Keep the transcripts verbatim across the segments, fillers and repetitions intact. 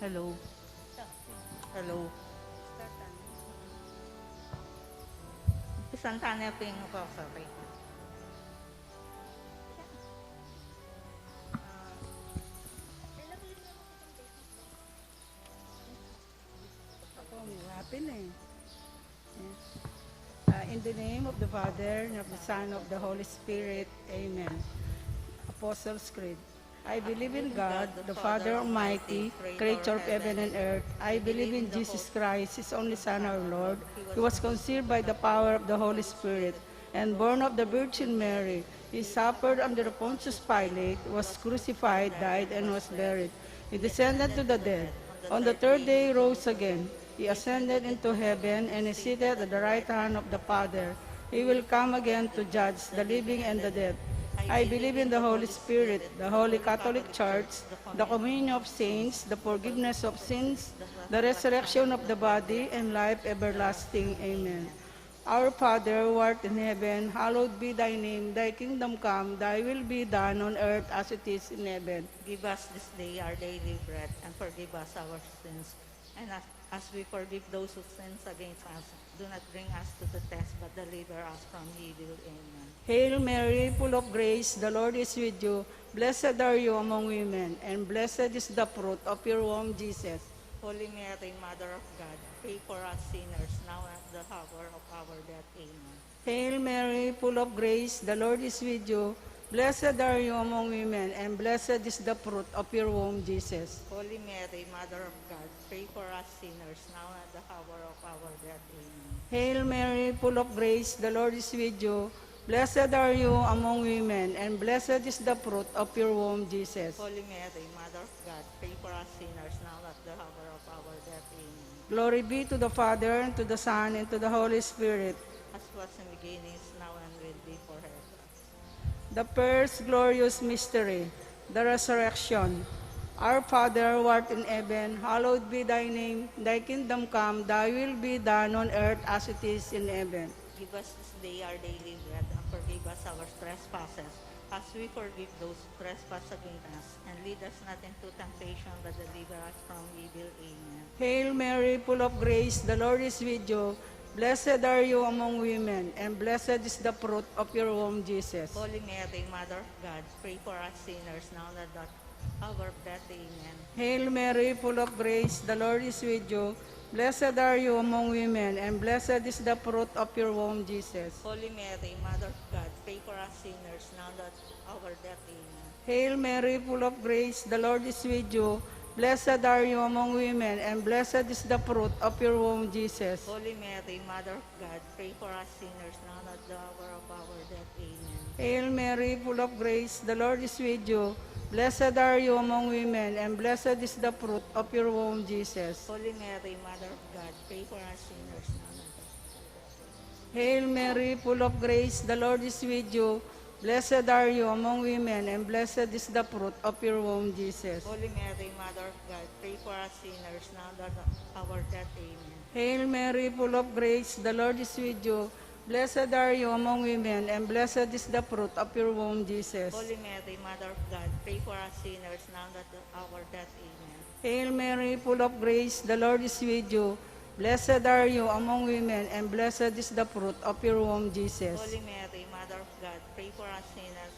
Hello. Hello. Umpisan tane pin rosary. Ako, may wapin eh. Uh, in the name of the Father, and of the Son, of the Holy Spirit. Amen. Apostles' Creed. I believe in God, the Father Almighty, creator of heaven and earth. I believe in Jesus Christ, his only Son, our Lord, who was conceived by the power of the Holy Spirit and born of the Virgin Mary. He suffered under Pontius Pilate, was crucified, died, and was buried. He descended to the dead. On the third day he rose again. He ascended into heaven and is seated at the right hand of the Father. He will come again to judge the living and the dead. I believe in the Holy Spirit, the Holy Catholic Church, the communion of saints, the forgiveness of sins, the resurrection of the body, and life everlasting. Amen. Our Father, who art in heaven, hallowed be thy name. Thy kingdom come, thy will be done on earth as it is in heaven. Give us this day our daily bread, and forgive us our sins, and as, as we forgive those who sins against us. Do not bring us to the test, but deliver us from evil. Amen. Hail Mary, full of grace, the Lord is with you. Blessed are you among women, and blessed is the fruit of your womb, Jesus. Holy Mary, Mother of God, pray for us sinners, now and at the hour of our death. Amen. Hail Mary, full of grace, the Lord is with you. Blessed are you among women, and blessed is the fruit of your womb, Jesus. Holy Mary, Mother of God, pray for us sinners, now and at the hour of our death. Amen. Hail Mary, full of grace, the Lord is with you. Blessed are you among women, and blessed is the fruit of your womb, Jesus. Holy Mary, Mother of God, pray for us sinners, now and at the hour of our death. Amen. Glory be to the Father, and to the Son, and to the Holy Spirit. As was in the beginning, is now, and will be forever. The first glorious mystery, the resurrection. Our Father, who art in heaven, hallowed be thy name. Thy kingdom come, thy will be done on earth as it is in heaven. Give us this day our daily bread, and forgive us our trespasses, as we forgive those who trespass against us. And lead us not into temptation, but deliver us from evil. Amen. Hail Mary, full of grace, the Lord is with you. Blessed are you among women, and blessed is the fruit of your womb, Jesus. Holy Mary, Mother of God, pray for us sinners, now and at the hour of death. Amen. Hail Mary, full of grace, the Lord is with you. Blessed are you among women, and blessed is the fruit of your womb, Jesus. Holy Mary, Mother of God, pray for us sinners, now and at our death. Amen. Hail Mary, full of grace, the Lord is with you. Blessed are you among women, and blessed is the fruit of your womb, Jesus. Holy Mary, Mother of God, pray for us sinners, now and at the hour of our death. Amen. Hail Mary, full of grace, the Lord is with you. Blessed are you among women, and blessed is the fruit of your womb, Jesus. Holy Mary, Mother of God, pray for us sinners, now and at the hour of our death. Amen. Hail Mary, full of grace, the Lord is with you. Blessed are you among women, and blessed is the fruit of your womb, Jesus. Holy Mary, Mother of God, pray for us sinners, now and at our death. Amen. Hail Mary, full of grace, the Lord is with you. Blessed are you among women, and blessed is the fruit of your womb, Jesus. Holy Mary, Mother of God, pray for us sinners, now and at our death. Amen. Hail Mary, full of grace, the Lord is with you. Blessed are you among women, and blessed is the fruit of your womb, Jesus. Holy Mary, Mother of God, pray for us sinners,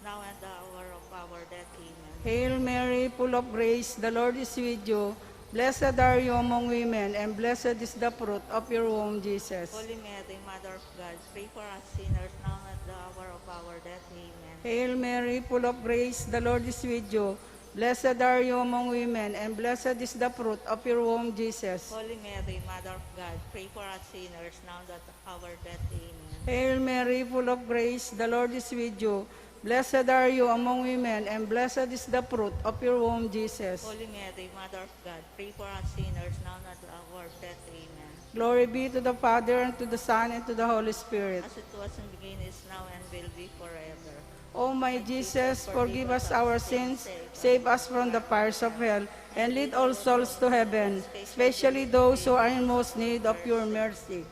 now and the hour of our death. Amen. Hail Mary, full of grace, the Lord is with you. Blessed are you among women, and blessed is the fruit of your womb, Jesus. Holy Mary, Mother of God, pray for us sinners, now and at the hour of our death. Amen. Hail Mary, full of grace, the Lord is with you. Blessed are you among women, and blessed is the fruit of your womb, Jesus. Holy Mary, Mother of God, pray for us sinners, now and at our death. Amen. Hail Mary, full of grace, the Lord is with you. Blessed are you among women, and blessed is the fruit of your womb, Jesus. Holy Mary, Mother of God, pray for us sinners, now and at our death. Amen. Glory be to the Father, and to the Son, and to the Holy Spirit. As it was in the beginning, is now, and will be forever. O my Jesus, forgive us our sins, save us from the fires of hell, and lead all souls to heaven, especially those who are in most need of your mercy.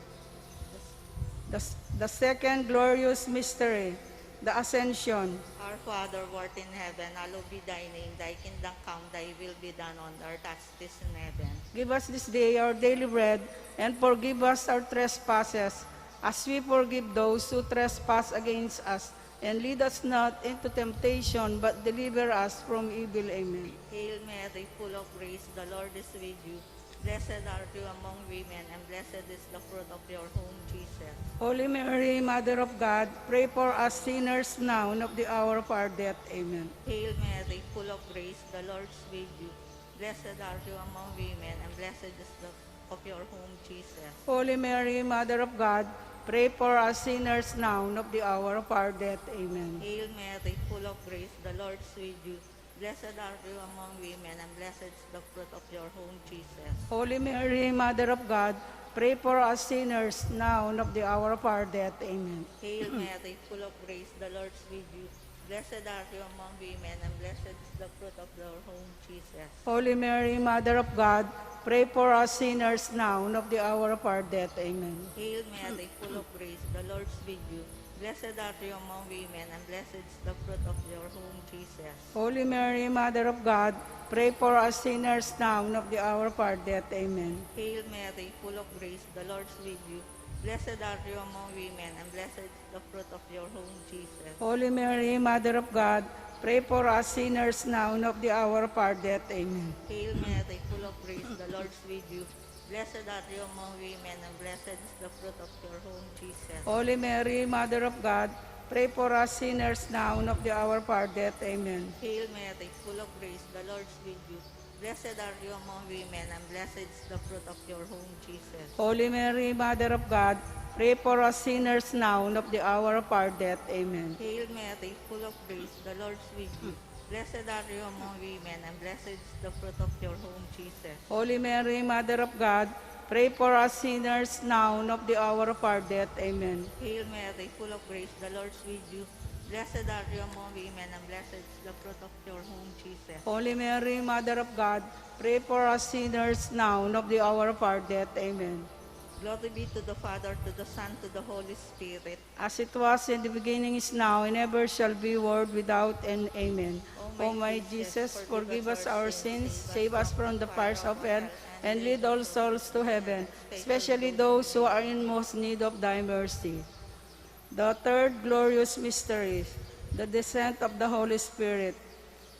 The, the second glorious mystery, the Ascension. Our Father who art in heaven, hallowed be thy name. Thy kingdom come, thy will be done on earth as it is in heaven. Give us this day our daily bread, and forgive us our trespasses, as we forgive those who trespass against us. And lead us not into temptation, but deliver us from evil. Amen. Hail Mary, full of grace, the Lord is with you. Blessed are you among women, and blessed is the fruit of your womb, Jesus. Holy Mary, Mother of God, pray for us sinners now and of the hour of our death. Amen. Hail Mary, full of grace, the Lord is with you. Blessed are you among women, and blessed is the of your womb, Jesus. Holy Mary, Mother of God, pray for us sinners now and of the hour of our death. Amen. Hail Mary, full of grace, the Lord is with you. Blessed are you among women, and blessed is the fruit of your womb, Jesus. Holy Mary, Mother of God, pray for us sinners now and of the hour of our death. Amen. Hail Mary, full of grace, the Lord is with you. Blessed are you among women, and blessed is the fruit of your womb, Jesus. Holy Mary, Mother of God, pray for us sinners now and of the hour of our death. Amen. Hail Mary, full of grace, the Lord is with you. Blessed are you among women, and blessed is the fruit of your womb, Jesus. Holy Mary, Mother of God, pray for us sinners now and of the hour of our death. Amen. Hail Mary, full of grace, the Lord is with you. Blessed are you among women, and blessed is the fruit of your womb, Jesus. Holy Mary, Mother of God, pray for us sinners now and of the hour of our death. Amen. Hail Mary, full of grace, the Lord is with you. Blessed are you among women, and blessed is the fruit of your womb, Jesus. Holy Mary, Mother of God, pray for us sinners now and of the hour of our death. Amen. Hail Mary, full of grace, the Lord is with you. Blessed are you among women, and blessed is the fruit of your womb, Jesus. Holy Mary, Mother of God, pray for us sinners now and of the hour of our death. Amen. Hail Mary, full of grace, the Lord is with you. Blessed are you among women, and blessed is the fruit of your womb, Jesus. Holy Mary, Mother of God, pray for us sinners now and of the hour of our death. Amen. Hail Mary, full of grace, the Lord is with you. Blessed are you among women, and blessed is the fruit of your womb, Jesus. Holy Mary, Mother of God, pray for us sinners now and of the hour of our death. Amen. Glory be to the Father, to the Son, to the Holy Spirit. As it was in the beginning, is now, and ever shall be, world without end. Amen. O my Jesus, forgive us our sins, save us from the fires of hell, and lead all souls to heaven, especially those who are in most need of thy mercy. The third glorious mystery, the descent of the Holy Spirit.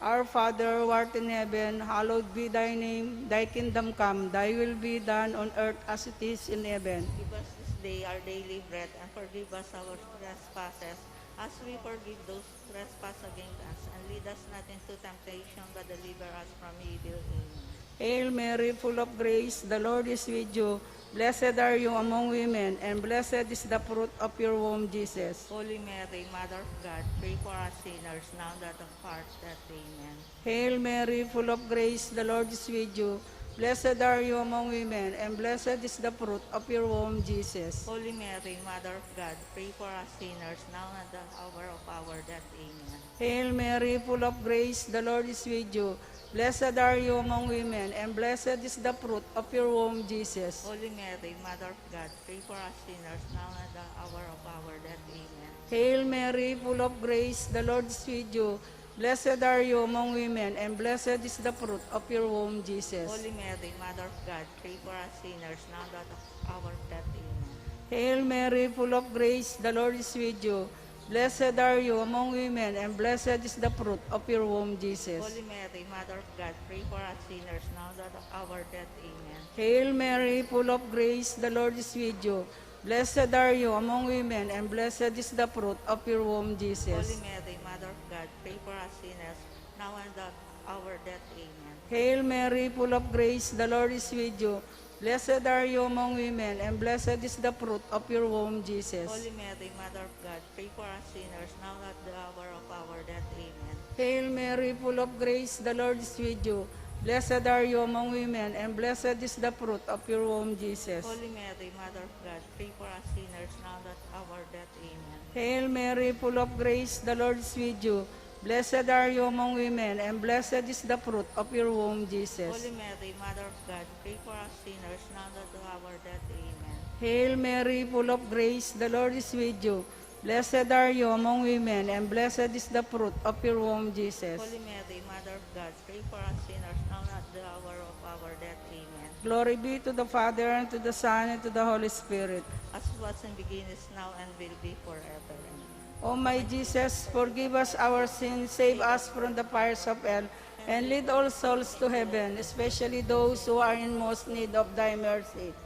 Our Father, who art in heaven, hallowed be thy name. Thy kingdom come, thy will be done on earth as it is in heaven. Give us this day our daily bread, and forgive us our trespasses, as we forgive those who trespass against us. And lead us not into temptation, but deliver us from evil. Amen. Hail Mary, full of grace, the Lord is with you. Blessed are you among women, and blessed is the fruit of your womb, Jesus. Holy Mary, Mother of God, pray for us sinners, now and at the hour of death. Amen. Hail Mary, full of grace, the Lord is with you. Blessed are you among women, and blessed is the fruit of your womb, Jesus. Holy Mary, Mother of God, pray for us sinners, now and at the hour of our death. Amen. Hail Mary, full of grace, the Lord is with you. Blessed are you among women, and blessed is the fruit of your womb, Jesus. Holy Mary, Mother of God, pray for us sinners, now and at the hour of our death. Amen. Hail Mary, full of grace, the Lord is with you. Blessed are you among women, and blessed is the fruit of your womb, Jesus. Holy Mary, Mother of God, pray for us sinners, now and at the hour of death. Amen. Hail Mary, full of grace, the Lord is with you. Blessed are you among women, and blessed is the fruit of your womb, Jesus. Holy Mary, Mother of God, pray for us sinners, now and at the hour of death. Amen. Hail Mary, full of grace, the Lord is with you. Blessed are you among women, and blessed is the fruit of your womb, Jesus. Holy Mary, Mother of God, pray for us sinners, now and at the hour of death. Amen. Hail Mary, full of grace, the Lord is with you. Blessed are you among women, and blessed is the fruit of your womb, Jesus. Holy Mary, Mother of God, pray for us sinners, now and at the hour of our death. Amen. Hail Mary, full of grace, the Lord is with you. Blessed are you among women, and blessed is the fruit of your womb, Jesus. Holy Mary, Mother of God, pray for us sinners, now and at our death. Amen. Hail Mary, full of grace, the Lord is with you. Blessed are you among women, and blessed is the fruit of your womb, Jesus. Holy Mary, Mother of God, pray for us sinners, now and at the hour of death. Amen. Hail Mary, full of grace, the Lord is with you. Blessed are you among women, and blessed is the fruit of your womb, Jesus. Holy Mary, Mother of God, pray for us sinners, now and at the hour of our death. Amen. Glory be to the Father, and to the Son, and to the Holy Spirit. As it was in the beginning, is now, and will be forever. Amen. O my Jesus, forgive us our sins, save us from the fires of hell, and lead all souls to heaven, especially those who are in most need of thy mercy.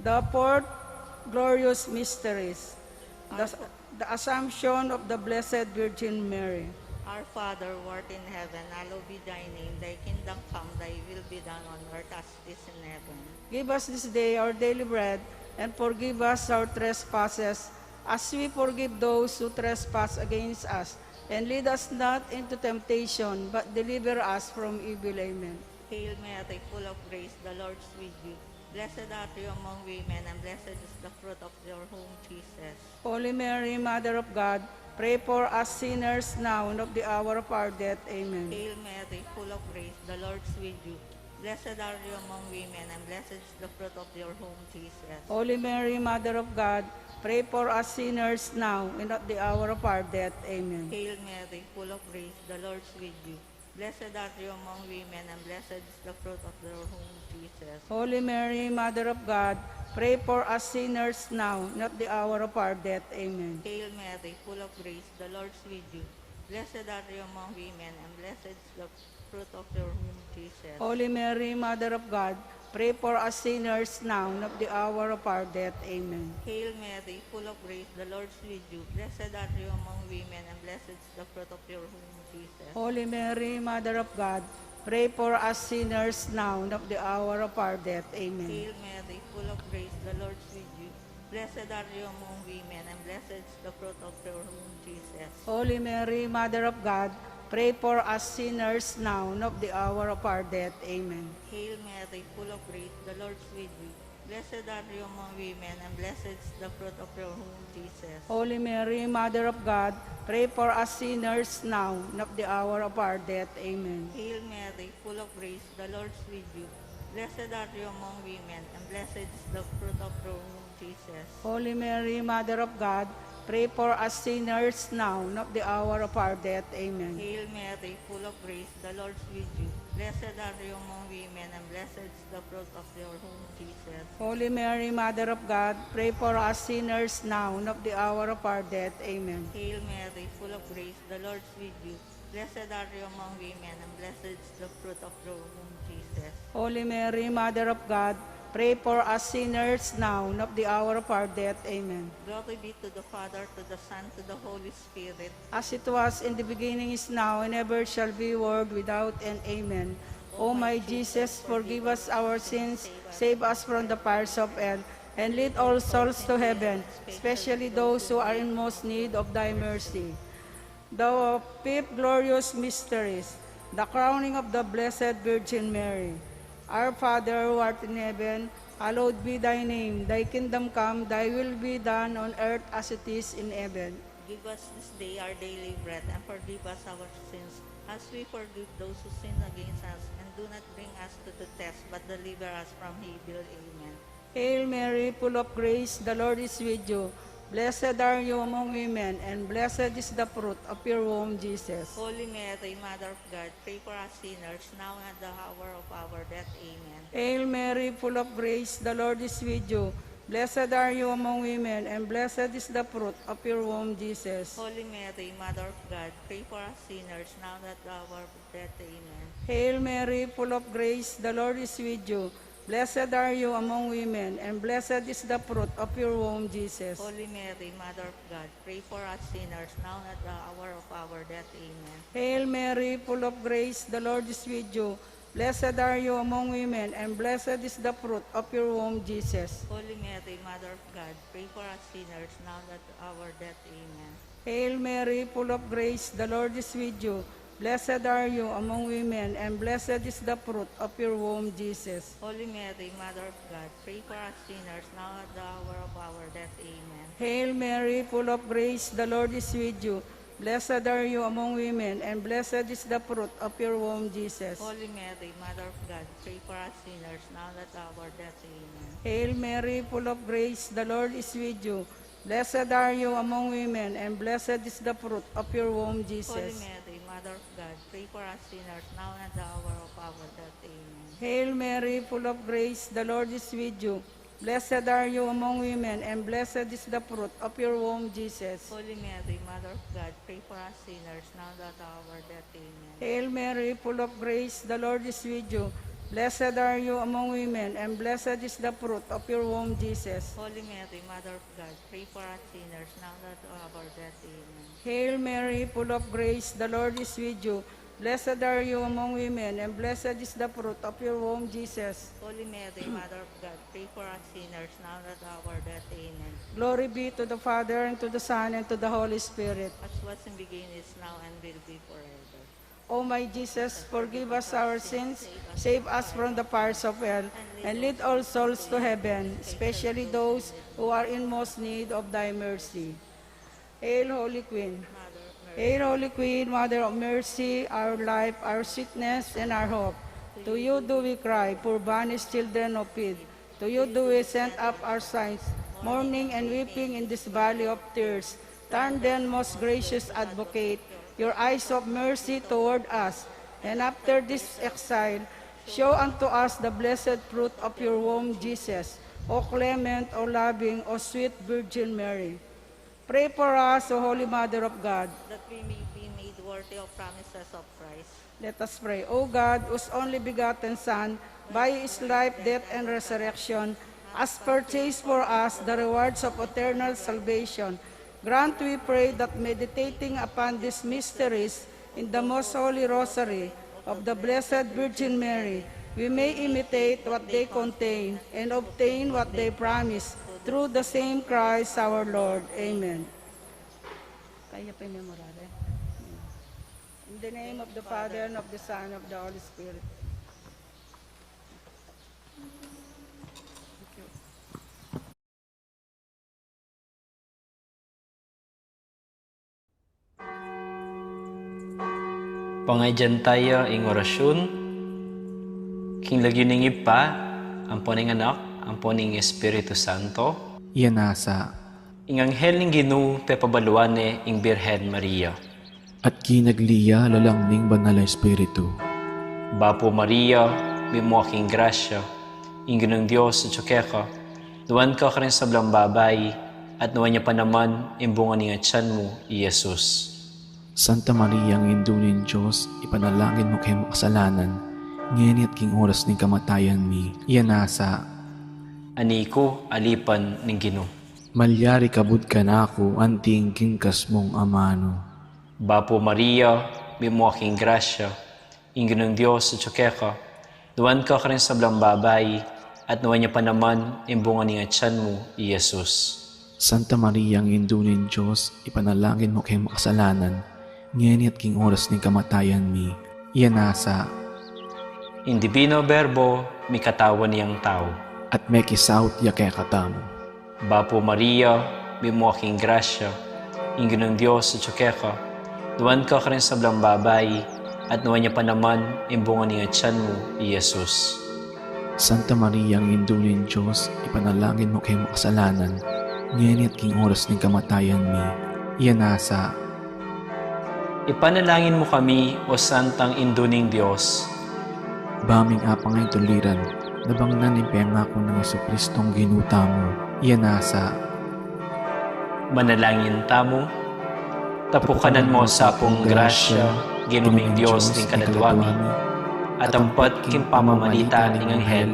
The fourth glorious mysteries, the, the Assumption of the Blessed Virgin Mary. Our Father, who art in heaven, hallowed be thy name. Thy kingdom come, thy will be done on earth as it is in heaven. Give us this day our daily bread, and forgive us our trespasses, as we forgive those who trespass against us. And lead us not into temptation, but deliver us from evil. Amen. Hail Mary, full of grace, the Lord is with you. Blessed are you among women, and blessed is the fruit of your womb, Jesus. Holy Mary, Mother of God, pray for us sinners now and of the hour of our death. Amen. Hail Mary, full of grace, the Lord is with you. Blessed are you among women, and blessed is the fruit of your womb, Jesus. Holy Mary, Mother of God, pray for us sinners now and at the hour of our death. Amen. Hail Mary, full of grace, the Lord is with you. Blessed are you among women, and blessed is the fruit of your womb, Jesus. Holy Mary, Mother of God, pray for us sinners now and at the hour of our death. Amen. Hail Mary, full of grace, the Lord is with you. Blessed are you among women, and blessed is the fruit of your womb, Jesus. Holy Mary, Mother of God, pray for us sinners now and at the hour of our death. Amen. Hail Mary, full of grace, the Lord is with you. Blessed are you among women, and blessed is the fruit of your womb, Jesus. Holy Mary, Mother of God, pray for us sinners now and at the hour of our death. Amen. Hail Mary, full of grace, the Lord is with you. Blessed are you among women, and blessed is the fruit of your womb, Jesus. Holy Mary, Mother of God, pray for us sinners now and of the hour of our death. Amen. Hail Mary, full of grace, the Lord is with you. Blessed are you among women, and blessed is the fruit of your womb, Jesus. Holy Mary, Mother of God, pray for us sinners now and of the hour of our death. Amen. Hail Mary, full of grace, the Lord is with you. Blessed are you among women, and blessed is the fruit of your womb, Jesus. Holy Mary, Mother of God, pray for us sinners now and of the hour of our death. Amen. Hail Mary, full of grace, the Lord is with you. Blessed are you among women, and blessed is the fruit of your womb, Jesus. Holy Mary, Mother of God, pray for us sinners now and of the hour of our death. Amen. Hail Mary, full of grace, the Lord is with you. Blessed are you among women, and blessed is the fruit of your womb, Jesus. Holy Mary, Mother of God, pray for us sinners now and of the hour of our death. Amen. Glory be to the Father, to the Son, to the Holy Spirit. As it was in the beginning, is now, and ever shall be, world without end. Amen. O my Jesus, forgive us our sins, save us from the fires of hell, and lead all souls to heaven, especially those who are in most need of thy mercy. The fifth glorious mysteries, the crowning of the Blessed Virgin Mary. Our Father, who art in heaven, hallowed be thy name. Thy kingdom come, thy will be done on earth as it is in heaven. Give us this day our daily bread, and forgive us our sins, as we forgive those who sin against us, and do not bring us to the test, but deliver us from evil. Amen. Hail Mary, full of grace, the Lord is with you. Blessed are you among women, and blessed is the fruit of your womb, Jesus. Holy Mary, Mother of God, pray for us sinners, now and at the hour of our death. Amen. Hail Mary, full of grace, the Lord is with you. Blessed are you among women, and blessed is the fruit of your womb, Jesus. Holy Mary, Mother of God, pray for us sinners, now and at the hour of death. Amen. Hail Mary, full of grace, the Lord is with you. Blessed are you among women, and blessed is the fruit of your womb, Jesus. Holy Mary, Mother of God, pray for us sinners, now and at the hour of our death. Amen. Hail Mary, full of grace, the Lord is with you. Blessed are you among women, and blessed is the fruit of your womb, Jesus. Holy Mary, Mother of God, pray for us sinners, now and at our death. Amen. Hail Mary, full of grace, the Lord is with you. Blessed are you among women, and blessed is the fruit of your womb, Jesus. Holy Mary, Mother of God, pray for us sinners, now and at the hour of our death. Amen. Hail Mary, full of grace, the Lord is with you. Blessed are you among women, and blessed is the fruit of your womb, Jesus. Holy Mary, Mother of God, pray for us sinners, now and at our death. Amen. Hail Mary, full of grace, the Lord is with you. Blessed are you among women, and blessed is the fruit of your womb, Jesus. Holy Mary, Mother of God, pray for us sinners, now and the hour of our death. Amen. Hail Mary, full of grace, the Lord is with you. Blessed are you among women, and blessed is the fruit of your womb, Jesus. Holy Mary, Mother of God, pray for us sinners, now and at our death. Amen. Hail Mary, full of grace, the Lord is with you. Blessed are you among women, and blessed is the fruit of your womb, Jesus. Holy Mary, Mother of God, pray for us sinners, now and at our death. Amen. Hail Mary, full of grace, the Lord is with you. Blessed are you among women, and blessed is the fruit of your womb, Jesus. Holy Mary, Mother of God, pray for us sinners, now and at our death. Amen. Glory be to the Father, and to the Son, and to the Holy Spirit. As was in the beginning, is now, and will be forever. O my Jesus, forgive us our sins, save us from the fires of hell, and lead all souls to heaven, especially those who are in most need of thy mercy. Hail, Holy Queen. Hail, Holy Queen, Mother of Mercy, our life, our sweetness, and our hope. To you do we cry, poor banished children of Eve. To you do we send up our sighs, mourning and weeping in this valley of tears. Turn then, most gracious Advocate, your eyes of mercy toward us, and after this exile, show unto us the blessed fruit of your womb, Jesus. O clement, O loving, O sweet Virgin Mary. Pray for us, O Holy Mother of God. That we may be made worthy of promises of Christ. Let us pray. O God, whose only begotten Son, by his life, death, and resurrection, has purchased for us the rewards of eternal salvation, grant, we pray, that meditating upon these mysteries in the most holy rosary of the Blessed Virgin Mary, we may imitate what they contain and obtain what they promise, through the same Christ our Lord. Amen. Kaya pa yung memorare. In the name of the Father, and of the Son, and of the Holy Spirit. Pangadyan taya ing orasyun, king lagyu ning Ibpa, ampo ning Anak, ampo ning Espiritu Santo. Iya nasa. Ing anghel ning Ginu pepabaluan ne ing Birhen Maria. At kinagli ya lalang ning Banal a Espiritu. Bapu Maria, mitmu ka king grasya, ing Ginung Dios atyu keka, nuan ka karing sablang babai, at nuan ya pa naman ing bunga ning atian mu, i Jesus. Santa Maria, Indu ning Dios, ipanalangin mu keng makasalanan, ngeni at king oras ning kamatayan mi. Iya nasa. Ani ku, alipan ning Ginu. Malyari kabud kanaku anting kingkas mung amanu. Bapu Maria, mitmu ka king grasya, ing Ginung Dios atyu keka, nuan ka karing sablang babai, at nuan ya pa naman ing bunga ning atian mu, i Jesus. Santa Maria, Indu ning Dios, ipanalangin mu keng makasalanan, ngeni at king oras ning kamatayan mi. Iya nasa. Ing Divino Verbo, mikatawan yang tau. At mekisaut ya kekatamu. Bapu Maria, mitmu ka king grasya, ing Ginung Dios atyu keka, nuan ka karing sablang babai, at nuan ya pa naman ing bunga ning atian mu, i Jesus. Santa Maria, Indu ning Dios, ipanalangin mu keng makasalanan, ngeni at king oras ning kamatayan mi. Iya nasa. Ipanalangin mu kami, O Santang Indu ning Dios. Ba ming apang ing tuliran, nabang na ning pengaku nang Jesucristong Ginu tamu, iya nasa. Manalangin tamu. Tapukanan mu sa pung grasya, Ginu ming Dios ning kaladwa mi, at ampat king pamamalita ning anghel,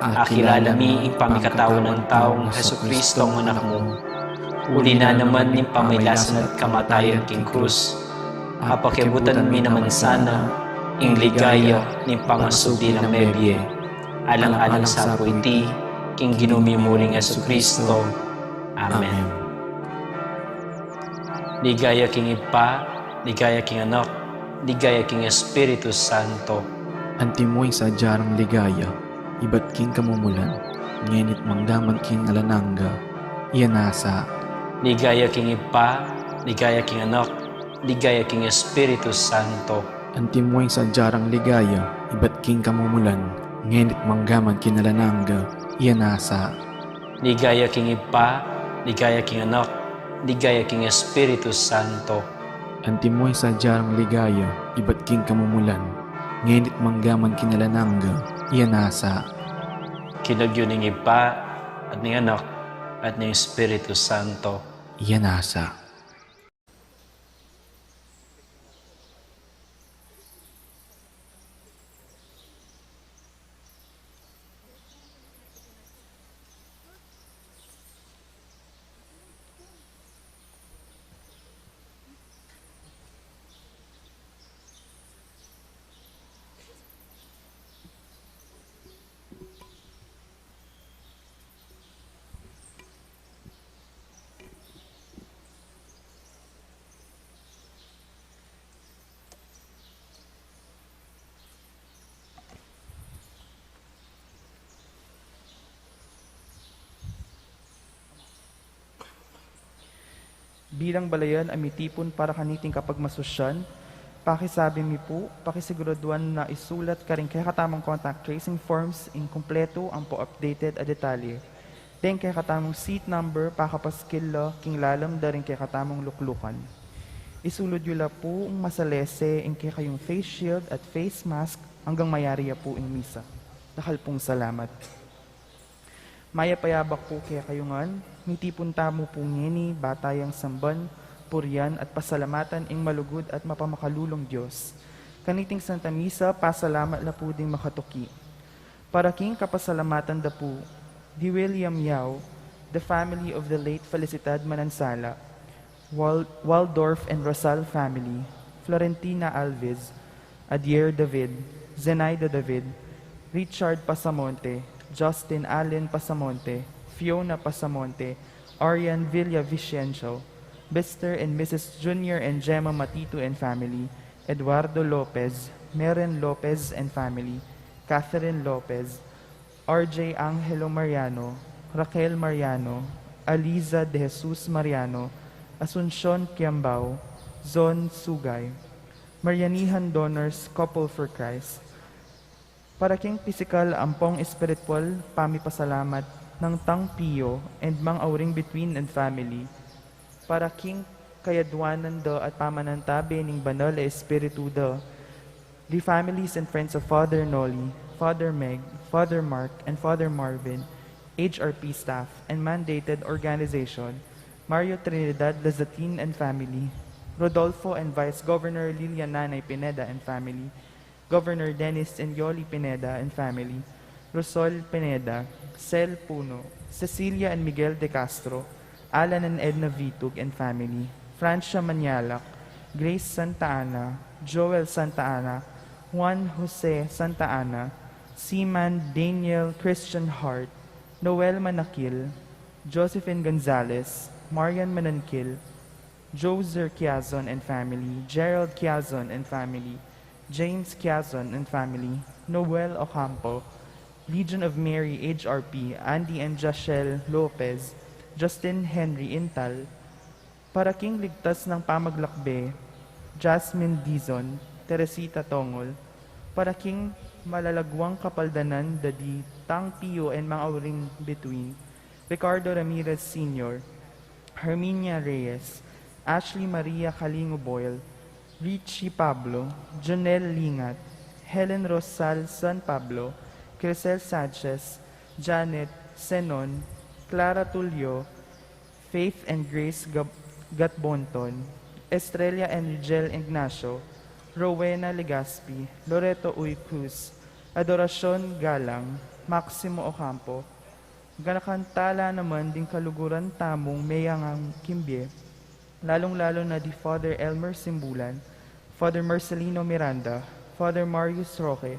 akilala mi ing pamikatawan nang taung Jesucristong Anak mu. Uli na naman ning pamailasan at kamatayan king krus, apakiabutan mi naman sana ing ligaya ning pangasubli nang mebie. Alang-alang sa pu iti, king Ginu mi muring Jesucristo. Amen. Ligaya king Ibpa, ligaya king Anak, ligaya king Espiritu Santo. Antimo ing sadya rang ligaya, ibat king kamumulan, ngeni't manggaman king alang angga. Iya nasa. Ligaya king Ibpa, ligaya king Anak, ligaya king Espiritu Santo. Antimo ing sadya rang ligaya, ibat king kamumulan, ngeni't manggaman king alang angga. Iya nasa. Ligaya king Ibpa, Ligaya king Anak, ligaya king Espiritu Santo. Antimo ing sadya rang ligaya ibat king kamumulan, ngeni at mangga man king alang angga. Iya nasa. King lagyu ning Ibpa, at ning Anak, at ning Espiritu Santo. Iya nasa. Bilang balayan a mitipun para kaniting kapagmasusyan, pakisabi mi pu, pakisiguraduan na isulat karing kekatamung contact tracing forms ing kumpletu ampo updated a detalye. Deng kekatamung seat number pakapaskil la king lalam da ring kekatamung luklukan. Isulud yu la pu ing masalese ing kekayung face shield at face mask anggang mayari ya pu ing misa. Dakal pung salamat. Mayap a yabak pu kekayu ngan, mitipun tamu pu ngeni, ba tayang samban, purian at pasalamatan ing malugud at mapamakalulung Dios. Kaniting Santa Misa, pasalamat la pu ding makatuki. Para king kapasalamatan da pu, di William Yao, the family of the late Felicidad Manansala, Wal-, Waldorf and Rosal family, Florentina Alves, Adier David, Zenaida David, Richard Pasamonte, Justin Allen Pasamonte, Fiona Pasamonte, Arian Villavicencio, Mister and Missus Junior and Gemma Matitu and family, Eduardo Lopez, Meren Lopez and family, Catherine Lopez, R J Angelo Mariano, Raquel Mariano, Aliza De Jesus Mariano, Asuncion Kiambao, Zon Sugay, Marianihan Donors, Couple for Christ. Para king pisikal ampong espiritual pamipasalamat nang Tang Pio and Mang Auring Between and family, para king kayadwanan da at pamanantabe ning Banal a Espiritu da, the families and friends of Father Noli, Father Meg, Father Mark, and Father Marvin, H R P staff, and mandated organization, Mario Trinidad Lazatin and family, Rodolfo and Vice Governor Lilia Nanay Pineda and family, Governor Dennis and Yoli Pineda and family, Rosol Pineda, Sel Puno, Cecilia and Miguel De Castro, Alan and Edna Vitug and family, Francia Manialac, Grace Santa Ana, Joel Santa Ana, Juan Jose Santa Ana, Seaman Daniel Christian Hart, Noel Manakil, Josephine Gonzalez, Marian Mananquil, Joser Quiazon and family, Gerald Quiazon and family, James Quiazon and family, Noel Ocampo, Legion of Mary H R P, Andy and Jashel Lopez, Justin Henry Intal, para king ligtas nang pamaglakbe, Jasmine Dizon, Teresita Tongol, para king malalagwang kapaldanan da di Tang Pio and Mang Auring Between, Ricardo Ramirez Senior, Herminia Reyes, Ashley Maria Calingo Boyle, Richie Pablo, Jonel Lingat, Helen Rosal San Pablo, Crisel Sanchez, Janet Senon, Clara Tulio, Faith and Grace Gab-, Gatbonton, Estrella and Rigel Ignacio, Rowena Legaspi, Loreto Uy Cruz, Adoracion Galang, Maximo Ocampo, ganakan tala naman ding kaluguran tamung meyangang kimbie, lalung-lalo na di Father Elmer Simbulan, Father Marcelino Miranda, Father Marius Roque,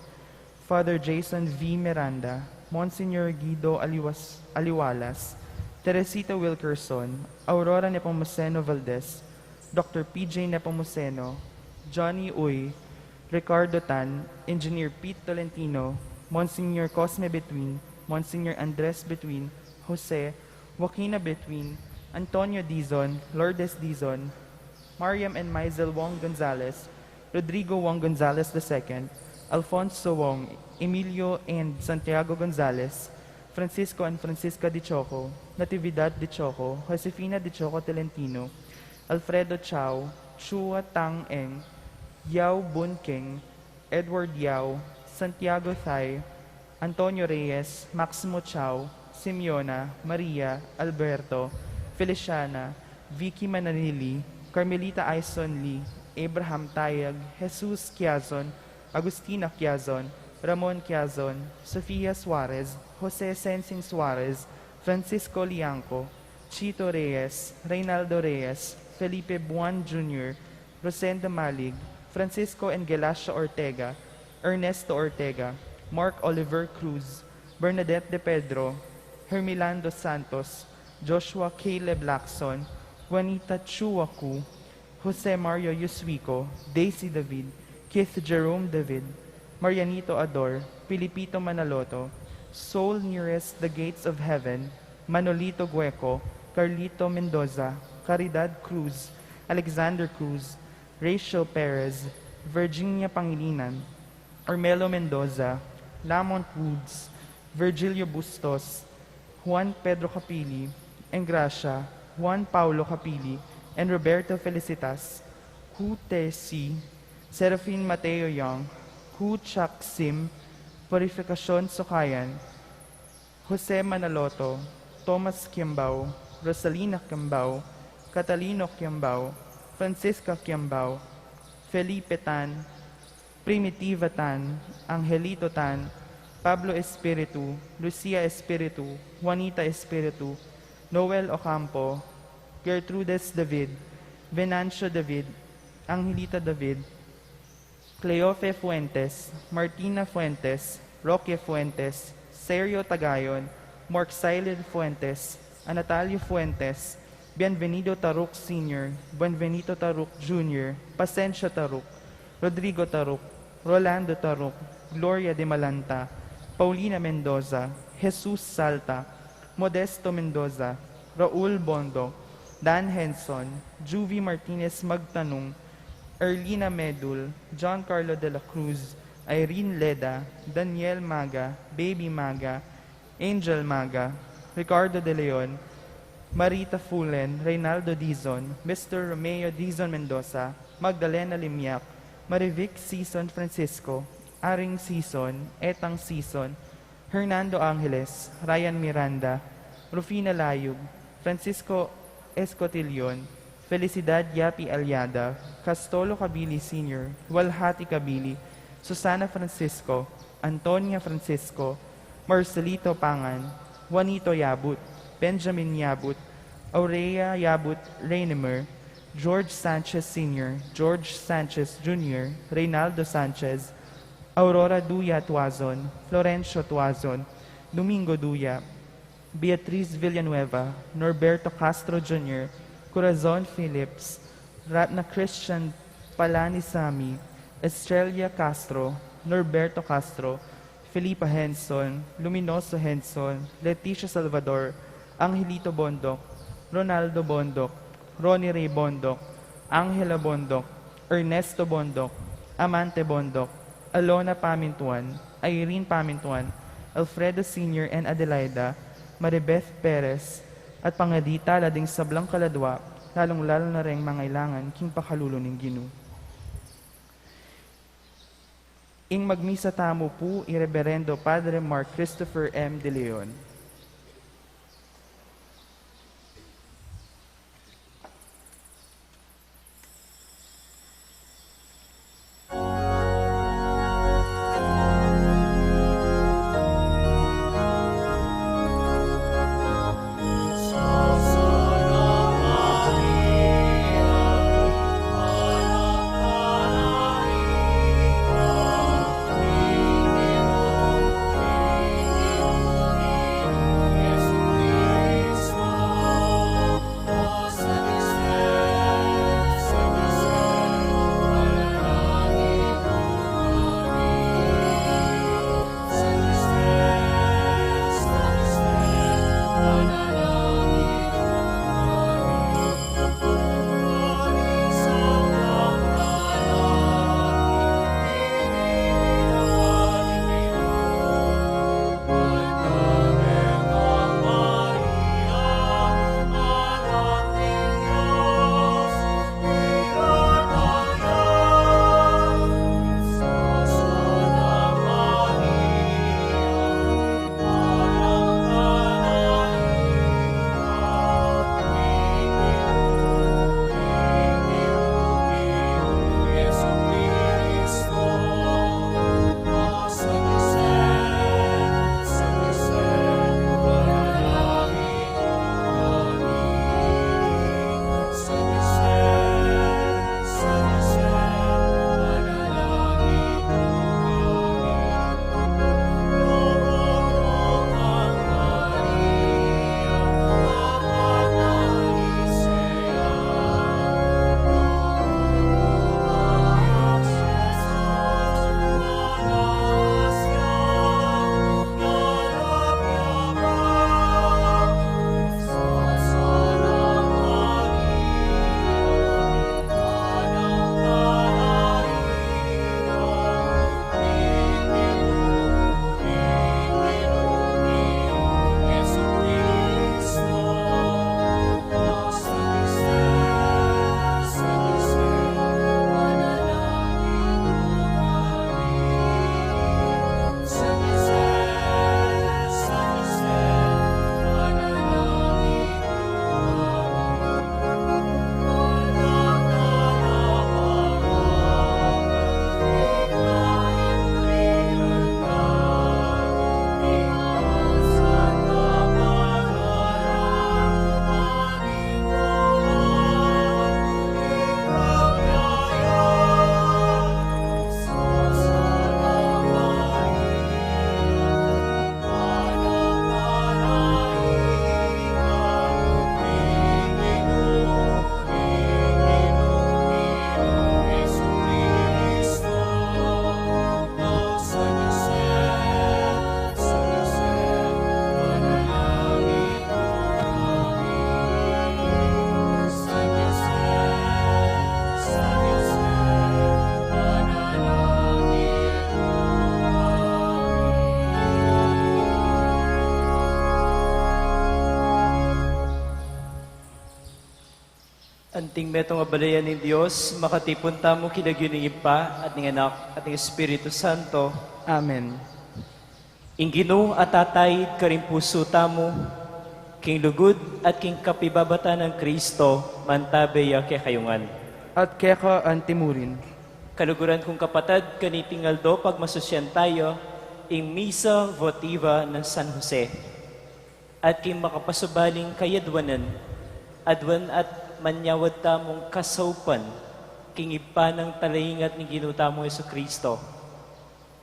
Father Jason V Miranda, Monsignor Guido Aliwas-, Aliwalas, Teresita Wilkerson, Aurora Nepomuceno Valdez, Doctor P J Nepomuceno, Johnny Uy, Ricardo Tan, Engineer Pete Tolentino, Monsignor Cosme Between, Monsignor Andres Between, Jose, Joaquina Between, Antonio Dizon, Lourdes Dizon, Mariam and Maisel Wong Gonzalez, Rodrigo Wong Gonzalez the second, Alfonso Wong, Emilio and Santiago Gonzalez, Francisco and Francisca Dichoco, Natividad Dichoco, Josefina Dichoco Tolentino, Alfredo Chao, Chua Tang Eng, Yao Bun King, Edward Yao, Santiago Thay, Antonio Reyes, Maximo Chao, Simeona, Maria, Alberto, Feliciana, Vicky Mananili, Carmelita Aison Lee, Abraham Tayag, Jesus Quiazon, Agustina Quiazon, Ramon Quiazon, Sofia Suarez, Jose Sensing Suarez, Francisco Liangco, Chito Reyes, Reynaldo Reyes, Felipe Buan Junior, Rosenda Malig, Francisco and Gelacia Ortega, Ernesto Ortega, Mark Oliver Cruz, Bernadette De Pedro, Hermilando Santos, Joshua Caleb Lacson, Juanita Chua Cu, Jose Mario Yuswico, Daisy David, Keith Jerome David, Marianito Ador, Pilipito Manaloto, Soul Nearest the Gates of Heaven, Manolito Gueco, Carlito Mendoza, Caridad Cruz, Alexander Cruz, Rachel Perez, Virginia Pangilinan, Armelo Mendoza, Lamont Woods, Virgilio Bustos, Juan Pedro Capili, Engracia, Juan Paulo Capili, and Roberto Felicitas, Hu Te Si, Serafin Mateo Young, Hu Chak Sim, Purificacion Sokayan, Jose Manaloto, Thomas Kiambao, Rosalina Kiambao, Catalino Kiambao, Francisca Kiambao, Felipe Tan, Primitiva Tan, Angelito Tan, Pablo Espiritu, Lucia Espiritu, Juanita Espiritu, Noel Ocampo, Gertrudes David, Venancio David, Angelita David, Cleofe Fuentes, Martina Fuentes, Roque Fuentes, Sergio Tagayon, Mark Silid Fuentes, Anatalio Fuentes, Bienvenido Taruc Senior, Buenvenido Taruc Junior, Pasencio Taruc, Rodrigo Taruc, Rolando Taruc, Gloria de Malanta, Paulina Mendoza, Jesus Salta, Modesto Mendoza, Raul Bondo, Dan Henson, Juvie Martinez Magtanung, Erlina Medul, John Carlo de la Cruz, Irene Leda, Daniel Maga, Baby Maga, Angel Maga, Ricardo De Leon, Marita Fulen, Reynaldo Dizon, Mister Romeo Dizon Mendoza, Magdalena Limiak, Marivic Sison Francisco, Aring Sison, Etang Sison, Hernando Angeles, Ryan Miranda, Rufina Layug, Francisco Escotilion, Felicidad Yapi Aliada, Castolo Cabili Senior, Walhati Cabili, Susana Francisco, Antonia Francisco, Marcelito Pangan, Juanito Yabut, Benjamin Yabut, Aurea Yabut Reinimer, George Sanchez Senior, George Sanchez Junior, Reynaldo Sanchez, Aurora Duya Tuazon, Florencio Tuazon, Domingo Duya, Beatriz Villanueva, Norberto Castro Junior, Corazon Phillips, Ratna Christian Palanisami, Estrella Castro, Norberto Castro, Felipa Henson, Luminoso Henson, Leticia Salvador, Angelito Bondoc, Ronaldo Bondoc, Ronnie Ray Bondoc, Angela Bondoc, Ernesto Bondoc, Amante Bondoc, Alona Pamintuan, Irene Pamintuan, Alfredo Senior and Adelaida, Maribeth Perez, at pangadi tala ding sablang kaladwa, lalung-lalu na reng mangailangan king pakalulu ning Ginu. Ing magmisa tamu pu i Reberendo Padre Mark Christopher M. De Leon. Anting metung a balayan ning Dios, makatipun tamu king lagyu ning Ibpa, at ning Anak, at ning Espiritu Santo. Amen. Ing Ginu atatayid karing pusu tamu, king lugud at king kapibabatan nang Kristo, mantabe ya kekayu ngan. At keka antimurin. Kaluguran kung kapatad, kaniting aldo pagmasusyan tayu ing Misa Votiva nang San Jose. At king makapasubaling kayadwanan, adwan at manyawad tamung kasaupan king Ibpa nang talaingat ning Ginu tamung Jesucristo.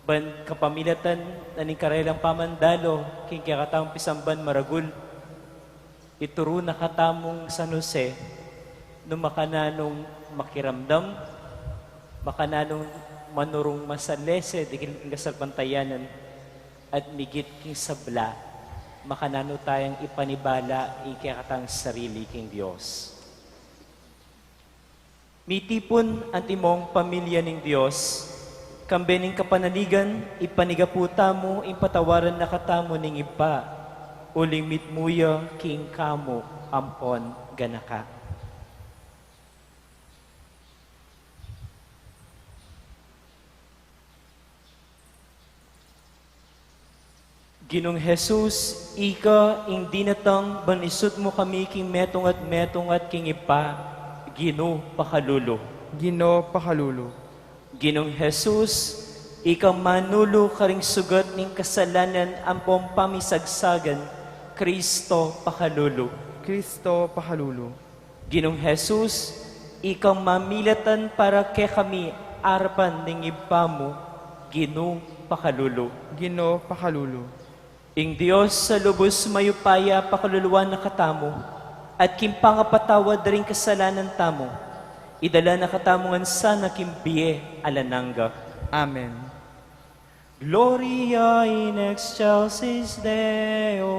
Ban kapamilatan na ning karelang pamandalu king kekatamung pisamban maragul, ituru na katamung San Jose, nung makananung makiramdam, makananung manurung masalese dikil king kasalpantayanan, at migit king sabla, makananu tayang ipanibala ing kekatang sarili king Dios. Mitipun antimong pamilya ning Dios, kambe ning kapanaligan, ipanigapu tamu ing patawaran na katamu ning Ibpa, uling mitmu ya king kamu ampon ganaka. Ginung Jesus, ika ing dinatang ban isut mu kami king metung at metung at king Ibpa, Ginu pakalulu. Ginu pakalulu. Ginung Jesus, ika manulu karing sugat ning kasalanan ampong pamisagsagan, Kristo pakalulu. Kristo pakalulu. Ginung Jesus, ika mamilatan para kekami arapan ning Ibpa mu, Ginu pakalulu. Ginu pakalulu. Ing Dios a lubus mayupaya pakaluluan na katamu, at king pangapatawad da ring kasalanan tamu, idala na katamu ngan sana king bie alang angga. Amen. Gloria in excelsis Deo.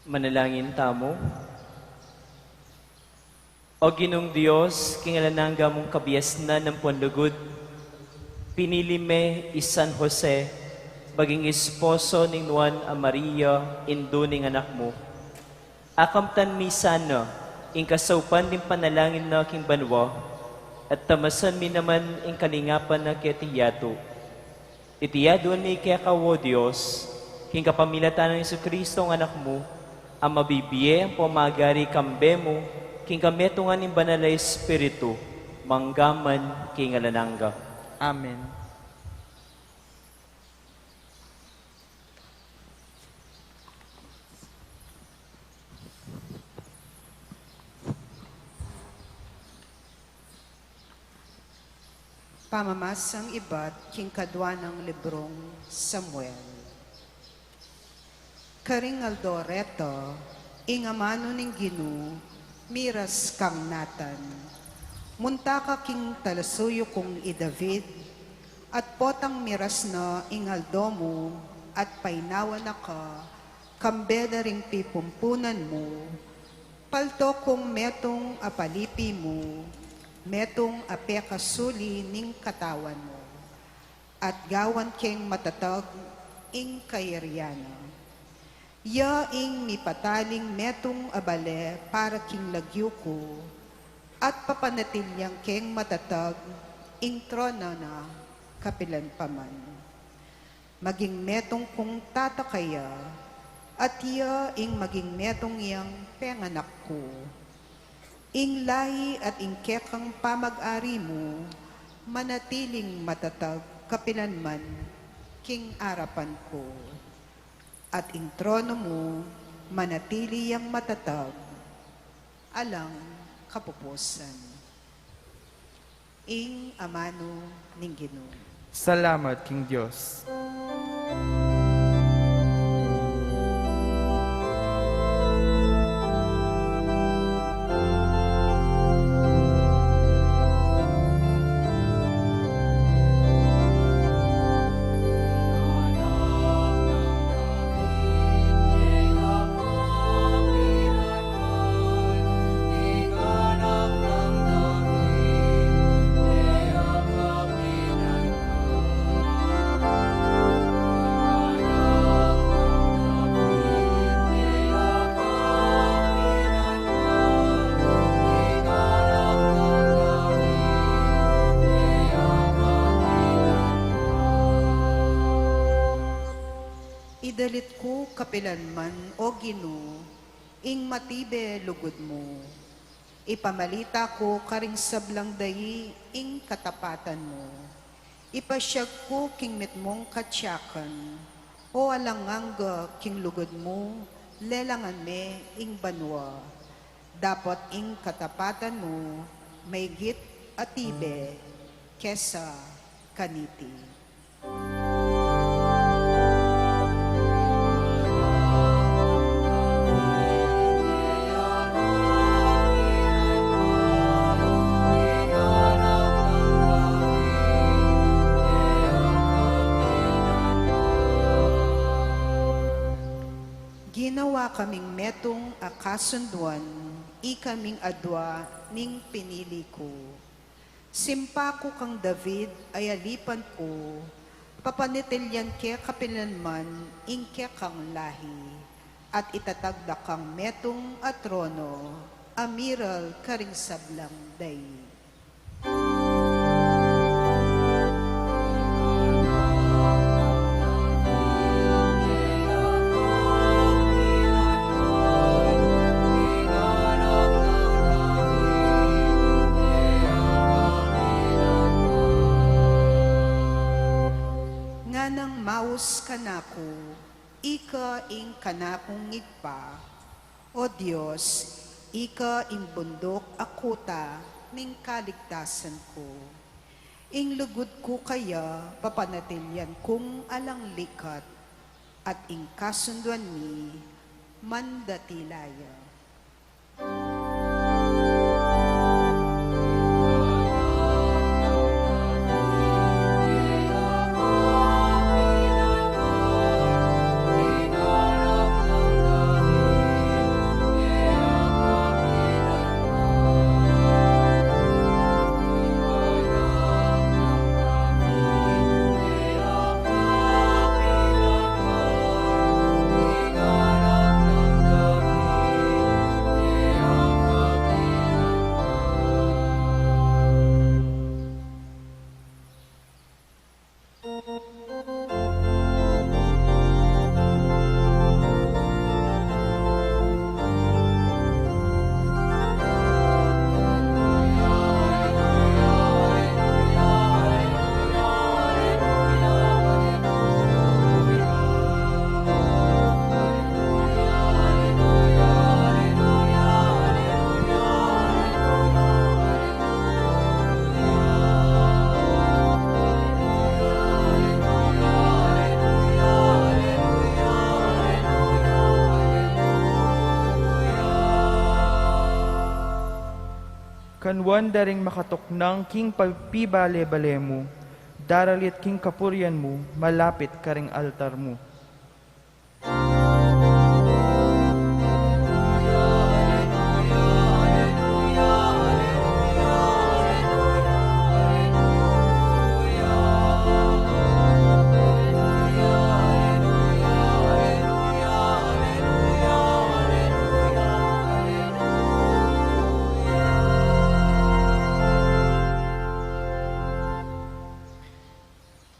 Manalangin tamu. O Ginung Dios, king alang angga mung kabiasnan ampon lugud, Pinili me i San Jose maging esposo ning Nuan a Maria, indu ning Anak mu. Akamtan mi sana ing kasaupan ning panalangin na king banua, at tamasan mi naman ing kalingapan na keti yatu. Iti aduan mi keka, o Dios, king kapamilatan nang Jesucristo a Anak mu, a mabibie ampo magari kambe mu, king kametungan ning Banal a Espiritu, mangga man king alang angga. Amen. Pamamasang ibat king kadua nang librung Samuel. Karing aldo reta, ing amanu ning Ginu miras kang Natan, "Munta ka king talasuyu kung i David, at potang miras na ing aldo mu, at painawa na ka kambe da ring pipumpunan mu, palto kung metung a palipi mu, metung a pekasuli ning katawan mu, at gawan keng matatag ing kayarian na. Ya ing mipataling metung a bale para king lagyu ku, at papanatilian keng matatag ing trono na kapilan pa man. Maging metung kung tata kaya, at ya ing maging metung yang penganak ku. Ing lahi at ing kekang pamag-ari mu manatiling matatag kapilan man king arapan ku, at ing trono mu manatili yang matatag alang kapupusan." Ing amanu ning Ginu. Salamat king Dios. Idalit ku kapilan man, O Ginu, ing matibe lugud mu. Ipamalita ku karing sablang dai ing katapatan mu. Ipasiag ku king mitmung katiakan, o alang angga king lugud mu, lelangan me ing banua. Dapot ing katapatan mu maigit a tibe kesa kaniti. Ginawa kaming metung a kasunduan, ikaming adua ning pinili ku. Simpa ku kang David a yalipan ku, papanatilian ke kapilanman ing kekang lahi, at itatag da kang metung a trono a miral karing sablang dai. Nganang maus kanaku, ika ing kanakung Ibpa, O Dios, ika ing bunduk a kuta ning kaligtasan ku. Ing lugud ku kaya papanatilian kung alang likat, at ing kasunduan mi mandatila ya. Banwan da ring makatuknang king pagpibale-bale mu, daralit king kapurian mu, malapit karing altar mu.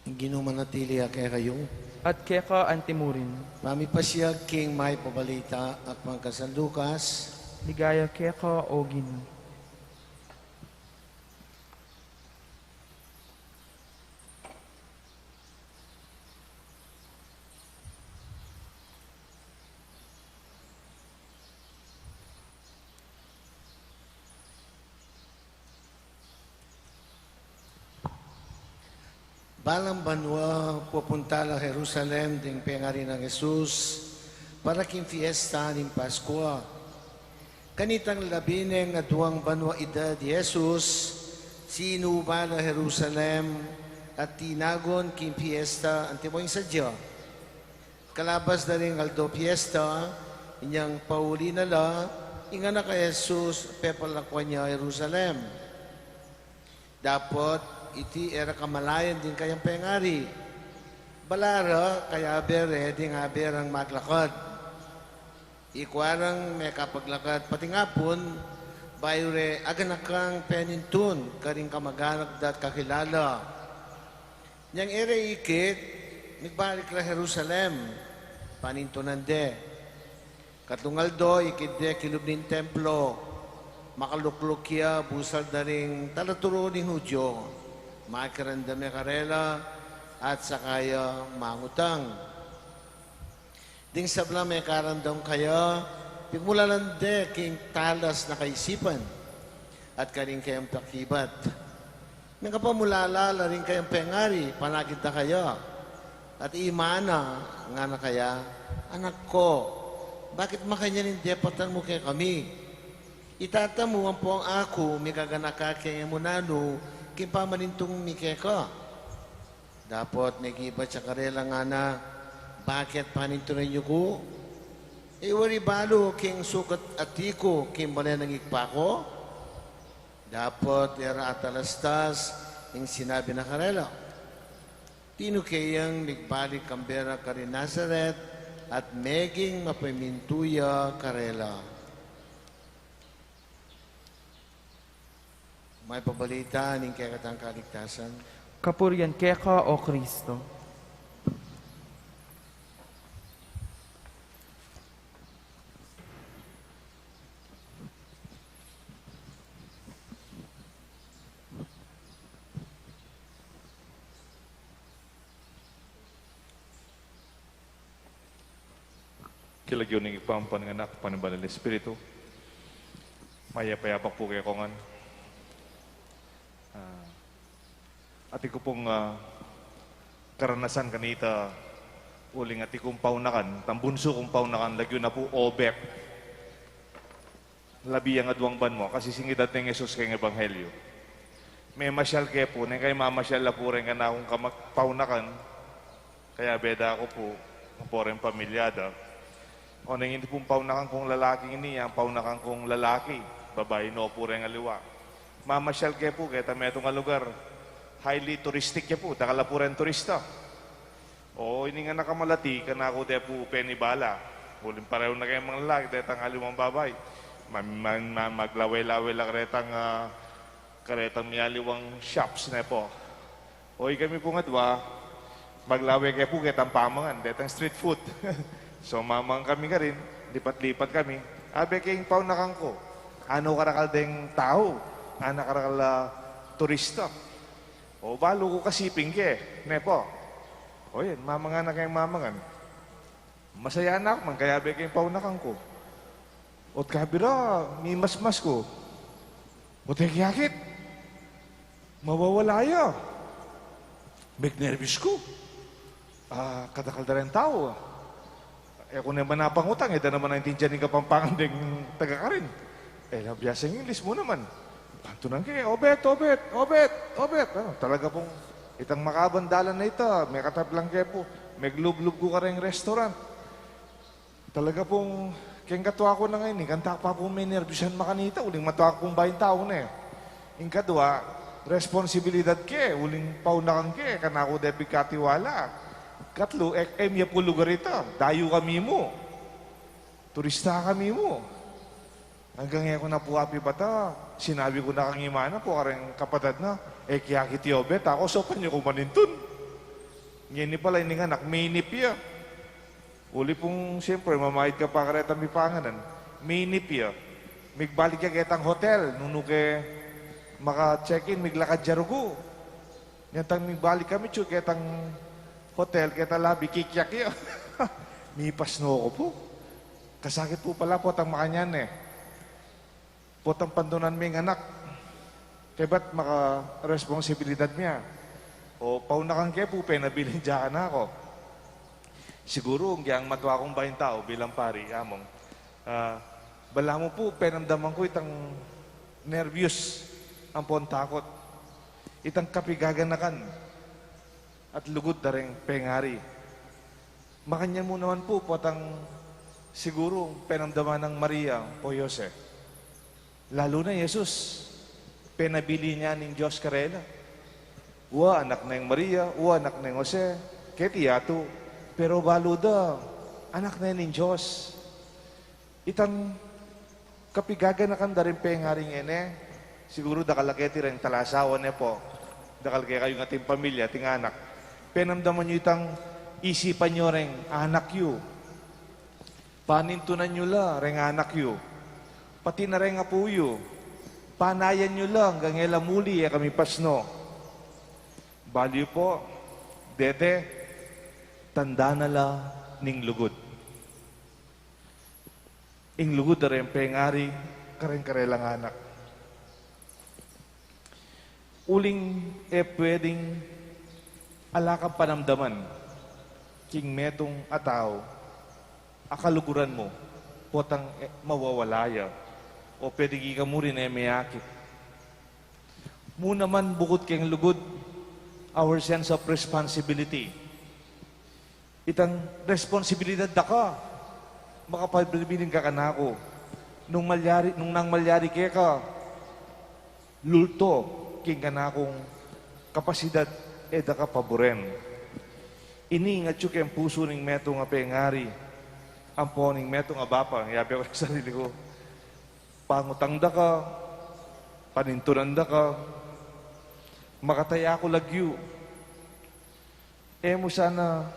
Ing Ginu manatili ya kekayu. At keka antimurin. Pamipasiag king Mayap a Balita agpang kang San Lucas. Ligaya keka, O Ginu. Balang banua pupunta la Jerusalem ding pengari nang Jesus para king fiesta ning Paskua. Kanitang labi neng aduang banua idad i Jesus, sinuba la Jerusalem at tinagun king fiesta antimo ing sadya. Kalabas da ring aldo fiesta, inyang pauli na la, ing anak a Jesus pepalakuan ya Jerusalem. Dapot iti e ra kamalayan ding kayang pengari. Bala ra kayabe re ding abe rang maglakad. Ikua rang mekapaglakad patingapun, bayu re aganakang penintun karing kamaganak da't kakilala. Inyang e re ikit, migbalik la Jerusalem, panintunan de. Katlung aldo, ikit de kilub ning templo, makalukluk ya busal da ring talaturu ning Judio, makiramdam ya karela, at saka ya mangutang. Ding sablang mekaramdam kaya, pigmulalan de king talas na kaisipan, at karing kayang pakibat. Mengapamulala la ring kayang pengari, panakit da kaya. At imana, ngana kaya, "Anak ko, bakit makanyan ing depatan mu kekami? I tata mu ampong aku, migaganaka keng e mu nanu king pamanintung mi keka." Dapot mekibat ya karela, ngana, "Bakit panintunan yu ku? E yu wari balu king sukat ati ku king bale nang ibpa ku?" Dapot e ra atalastas ing sinabi na karela. Tinuke yang migbalik kambe ra karin Nazaret, at meging mapamintu ya karela. Mayap a Balita ning kekatang kaligtasan. Kapurian keka, O Kristo. King lagyu ning Ibpa, ampo ning Anak, ampo ning Banal a Espiritu. Mayap a yabak pu kekongan. Ah, atin ku pung, ah, karanasan kanita, uling atin kung paunakan, itang bunsu kung paunakan, lagyu na pu Obek. Labi yang aduang banua, kasi singida deng Jesus keng Ebanghelyo. Memasyal ke pu, neng kaya mamasyal la pu reng kanakung kamag-, paunakan, kayabe da ku pu, ampo reng pamilya da. O neng ini pung paunakan kung lalaki ini, yang paunakan kung lalaki, babai no pu reng aliwa. Mamasyal ke pu, keta metung a lugar, highly touristic ya pu, dakal la pu reng turista. O, ini nga nakamalati, kanaku de pu penibala. Uling parehu na keng mangan lalaki, detang aliwang babai. Ma-, ma-, ma-, maglawe-lawe la karetang, ah, karetang mialiwang shops, ne pu. O, ikami pung adwa, maglawe ke pu ketang pamangan, detang street food. So, mamangan kami karin, lipat-lipat kami. Abe keng paunakan ku, "Anu karakal deng tau, anu karakal a turista?" O, balu ku kasiping ke, ne pu. O yan, mamangan na keng mamangan. Masaya na ku man, kayabe keng paunakan ku. O't kabira, mimasmas ku. O't e ke akit, mawawala ya. Megnerbis ku. Ah, kadakal da reng tau. E ku ne man napangutang, e da naman aintindian ing Kapampangan deng taga karin. E la biasang Inglis mu naman. Pantunan ke, "Obet, Obet, Obet, Obet." Ah, talaga pung itang makabandalan na ita, mekataplan ke pu, meglublub ku kareng restaurant. Talaga pung keng katua ku na ngeni, kanta pa pung menerbyusan makanita, uling matua ku pung baing tau ne. Ing katua, responsibilidad ke, uling paunakan ke, kanaku de pigkatiwala. Katlu, e, e mi ya pu lugar ita, dayu kami mu. Turista kami mu. Anggang e ku na pu apibata, sinabi ku na kang imana pu kareng kapatad na, "E, kiyakit i Obet, aku, saupan yu ku manintun." Ngeni pala ining anak, mainip ya. Uli pung, siyempre, mamayad ka pa karetang mipanganan. Mainip ya. Migbalik ya ketang hotel, nung nu ke maka-check-in, miglakad ya rugu. Nya tang migbalik kami, tsu, ketang hotel, ketang lobby, kikyak ya. Mipasno ku pu. Kasakit pu pala, potang makanyan e. Potang pantunan me ing anak. Kaybat makaresponsibilidad mi ya. O, paunakan ke pu, penabilin da kanaku. Siguru, ing matua kung baing tau bilang pari, among, ah, balamu pu, penamdaman ku itang nerbyus ampong takut. Itang kapigaganakan at lugud da reng pengari. Makanyan mu naman pu, potang siguru penamdaman nang Maria o Jose. Lalu na i Jesus, penabilin ya ning Dios karela. Wa anak neng Maria, wa anak neng Jose, keti yatu, pero balu da, anak ne ning Dios. Itang kapigaganakan da ring pengari ngeni, siguru dakal a keti reng talasawa ne pu, dakal kekayung ating pamilya, ating anak. Penamdaman yu itang isipan yu reng anak yu. Panintunan yu la reng anak yu. Pati na reng apu yu. Panayan yu la anggang e la muli, e kami pasno. Balu yu pu, dete, tanda na la ning lugud. Ing lugud da reng pengari kareng karelang anak. Uling e pwedeng ala kang panamdaman king metung a tau a kaluguran mu, potang, e, mawawala ya, o pwedeng ika mu rin e meakit. Mu naman bukut keng lugud, our sense of responsibility. Itang responsibilidad da ka. Makapabilin ka kanaku. Nung malyari, nung nang malyari keka, lulto king kanakung kapasidad, e da ka paburen. Ini ing atyu keng pusu ning metung a pengari, ampo ning metung a bapa, yabe ku ing sarili ku. Pangutang da ka, panintunan da ka, makataya ku lagyu. E mu sana,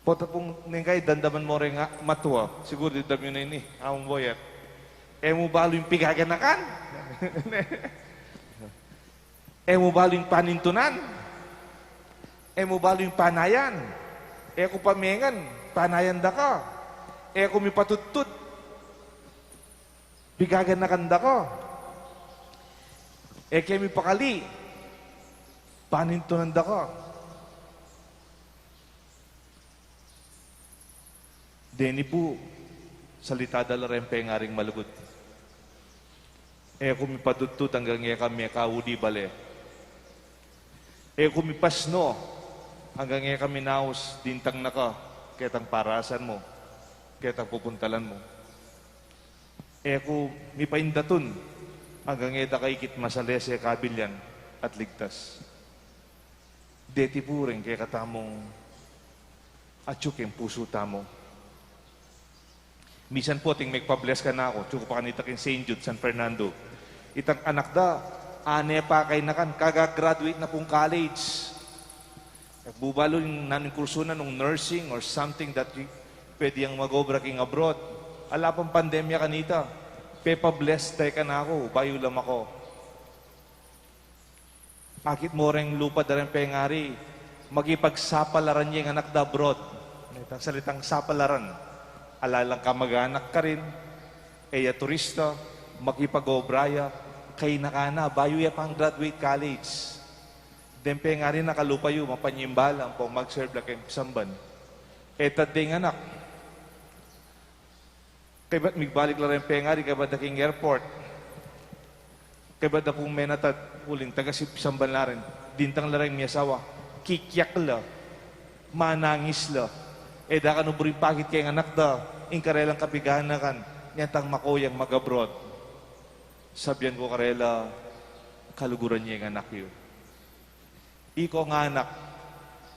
pota pung neng kai, dandaman mo reng matua, siguru dimdam yu na ini, Among Boyet. E mu balu ing pigaganakan? E mu balu ing panintunan? E mu balu ing panayan? E ku pamengan, panayan da ka. E ku mipatudtud, pigaganakan da ka. E ke mipakali, panintunan da ka. Deni pu, salita da la reng pengaring malugud. E ku mipatudtud anggang e ka mekaudi bale. E ku mipasno anggang e ka minaus dintang na ka ketang parasan mu, ketang pupuntalan mu. E ku mipaindatun anggang e da ka ikit masalese kabilyan at ligtas. Deti pu reng kekatamung atyu keng pusu tamu. Misan pu ating megpa-bless kanaku, atyu ku pa kanita keng Saint Jude, San Fernando. Itang anak da, ane pa kainakan, kaga-graduate na pung college. Bubalu ing nanung kursu na nung nursing or something that y-, pwede yang mag-obra king abroad. Ala pang pandemya kanita, pepa-bless da ya kanaku, bayu la mako. Akit mo reng lupa da reng pengari, makipagsapalaran ya ing anak da abroad. Itang salitang sapalaran, ala lang kamag-anak karin, e ya turista, makipag-obra ya, kainakan na, bayu ya pang graduate college. Deng pengari na kalupa yu, mapanyimbala, ampong mag-serve la keng samban. E ta deng anak. Kaybat migbalik la reng pengari, kaybat da king airport. Kaybat da pung menatad, uling taga sip samban la rin, dintang la reng miyasawa, kikyak la, manangis la, e da kanu buring pakit keng anak da, ing karelang kapiganakan, nyantang mako yang mag-abroad. Sabian ku karela, kaluguran ye ing anak yu. Ikong anak,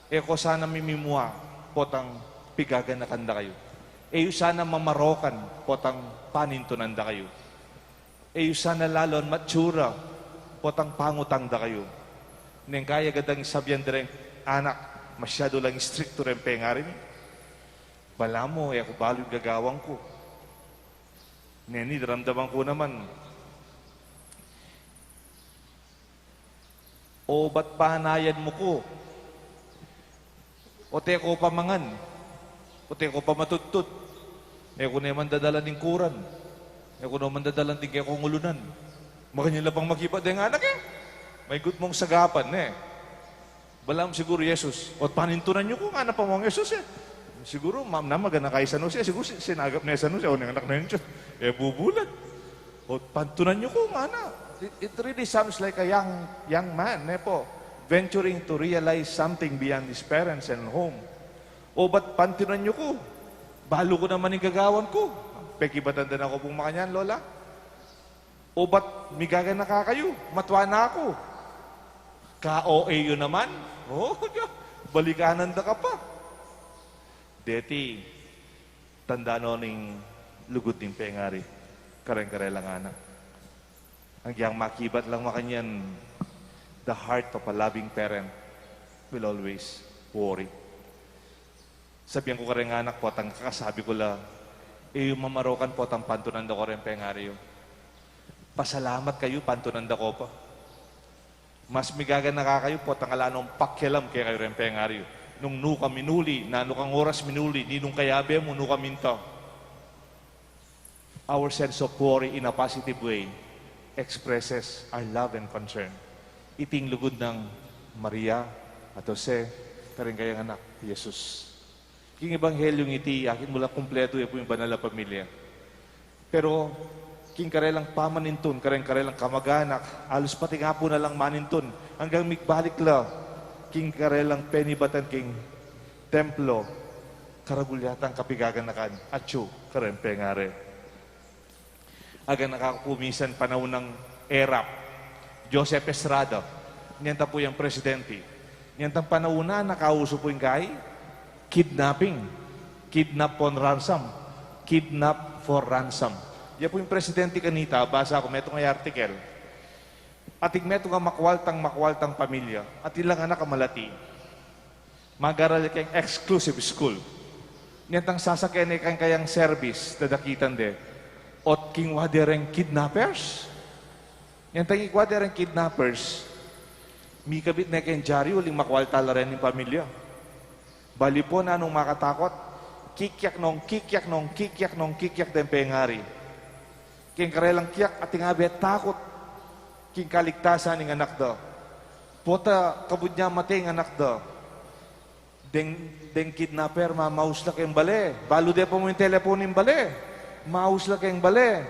e ko sana mimimua potang pigaganakan da kayu. E yu sana mamarokan potang panintunan da kayu. E yu sana lalon matsura potang pangutang da kayu. Neng kaya gad dang sabian da reng anak, masyadu lang istriktu reng pengari mi. Balamu, e ku balu ing gagawan ku. Neni, daramdaman ku naman. O ba't panayan mu ku? O te ko pa mangan? O te ko pa matutut? E ku ne man dadalan ing kuran. E ku ne man dadalan ding kekong ulunan. Makanyan la pang makibat deng anak e. Maikut mong sagapan ne. Balamu siguru Jesus, "O panintunan yu ku?" ngana pa mung Jesus e. Siguru, ma-, na maganaka i San Jose, siguru si-, sinagap ne i San Jose, o, ning anak na yun, Diyos. E, bubulat. "O panintunan yu ku?" ngana. It, it really sounds like a young, young man, ne po, venturing to realize something beyond his parents and home. "O ba't panintunan yu ku? Balu ku naman ing gagawan ku." Pekibatan da na ku pung makanyan, Lola. "O ba't migaganaka kayu? Matua na ku." "Ka-O A yu naman. O, balikanan da ka pa." Deti, tanda no ning lugud ning pengari kareng karelang anak. Agyang makibat lang makanyan, the heart of a loving parent will always worry. Sabian ku kareng anak, potang kakasabi ku la, "E yu mamarokan potang pantunan da ko reng pengari yu. Pasalamat kayu, pantunan da ko pa. Mas migaganaka kayu potang ala nong pakialam kekayu reng pengari yu. Nung nu ka minuli, nanu kang oras minuli, ninung kayabe mu, nu ka minta." Our sense of worry in a positive way expresses our love and concern. Iti ing lugud nang Maria at Jose kareng kayang anak, Jesus. King Ebanghelyung iti, akit mu lang kumpletu ya pu ing banal a pamilya. Pero king karelang pamanintun kareng karelang kamaganak, alus pati nga pu na lang manintun anggang migbalik la king karelang penibatan king templo, karagul yatang kapigaganakan, atyu kareng pengari. Aganaka ku pu misan panaun nang Erap, Joseph Estrada, nyanta pu yang presidente. Nyantang panaun na, nakauso pu ing kai, kidnapping, kidnap for ransom, kidnap for ransom. Ya pu ing presidente kanita, basa ku metung a article. Atin metung a makwaltang, makwaltang pamilya, atin lang anak a malati. Mag-aral ya keng exclusive school. Nyantang sasakyan ne keng kayang service, dadakitan de. Ot kingwa de reng kidnappers. Nyantang ikwa de reng kidnappers, mikabit ne keng dyaryu uling makwalta la ren ing pamilya. Bali pu, nanung makatakut, kikyak nong kikyak nong kikyak nong kikyak deng pengari. Keng karelang kyak, atin abe takut king kaligtasan ning anak da. Pota kabud nya mate ing anak da, deng, deng kidnapper mamaus la keng bale. Balu de pa mu ing telepon ning bale. Maus la keng bale.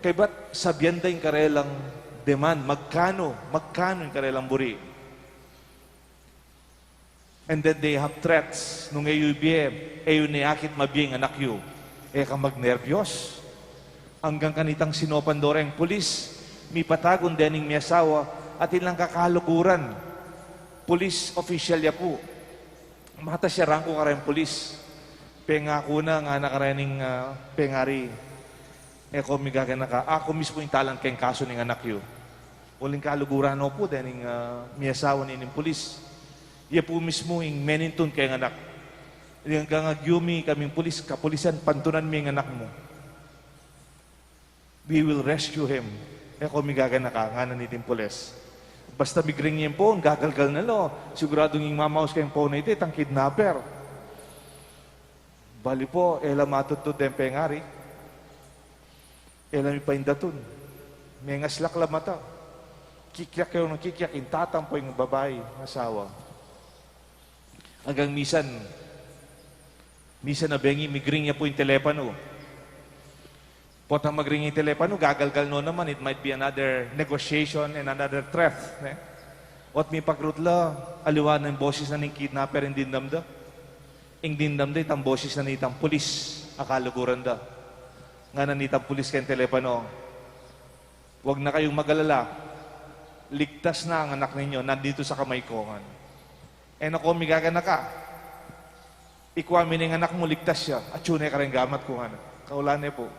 Kaybat sabian da ing karelang demand, magkanu, magkanu ing karelang buri. And then they have threats, nung e yu ibie, e yu ne akit mabie ing anak yu, e ka magnerbyos. Anggang kanitang sinopan do reng pulis, mipatagun dening miyasawa, atin lang kakaluguran. Police official ya pu. Matas ya rangku kareng pulis. Pengaku na, ngana karening, ah, pengari, e ko migaganaka, aku mismu ing talan keng kasu ning anak yu. Uling kaluguran no pu dening, ah, miyasawa nining pulis. Ya pu mismu ing menintun keng anak. Anggang agyumi kaming pulis, kapulisan, pantunan mi ing anak mu. We will rescue him. E ko migaganaka, ngana niting pulis. Basta migring ya ing phone, gagalgal na la. Siguradung ing mamaus keng phone a iti, itang kidnapper. Bali pu, e la matudtud deng pengari. E la mipaindatun. Mengaslak la mata. Kikyak ya nang kikyak, ing tatampo ing babai, asawa. Anggang misan, misan a bengi migring ya pu ing telepanu. Potang magring ing teleponu, gagalgal no naman, it might be another negotiation and another threat, ne? Ot mipagrut la, aliwa na ing bosis na ning kidnapper ing dimdam da. Ing dimdam da, itang bosis na nitang pulis a kaluguran da. Ngana nitang pulis keng teleponu, "Wag na kayong mag-alala. Ligtas na ang anak ninyo, nandito sa kamay ko," ngana. "E na ko migaganaka. Ikua me ne ing anak mu, ligtas ya. Atyu ne kareng gamat ku," ngana. Kaulan ne pu.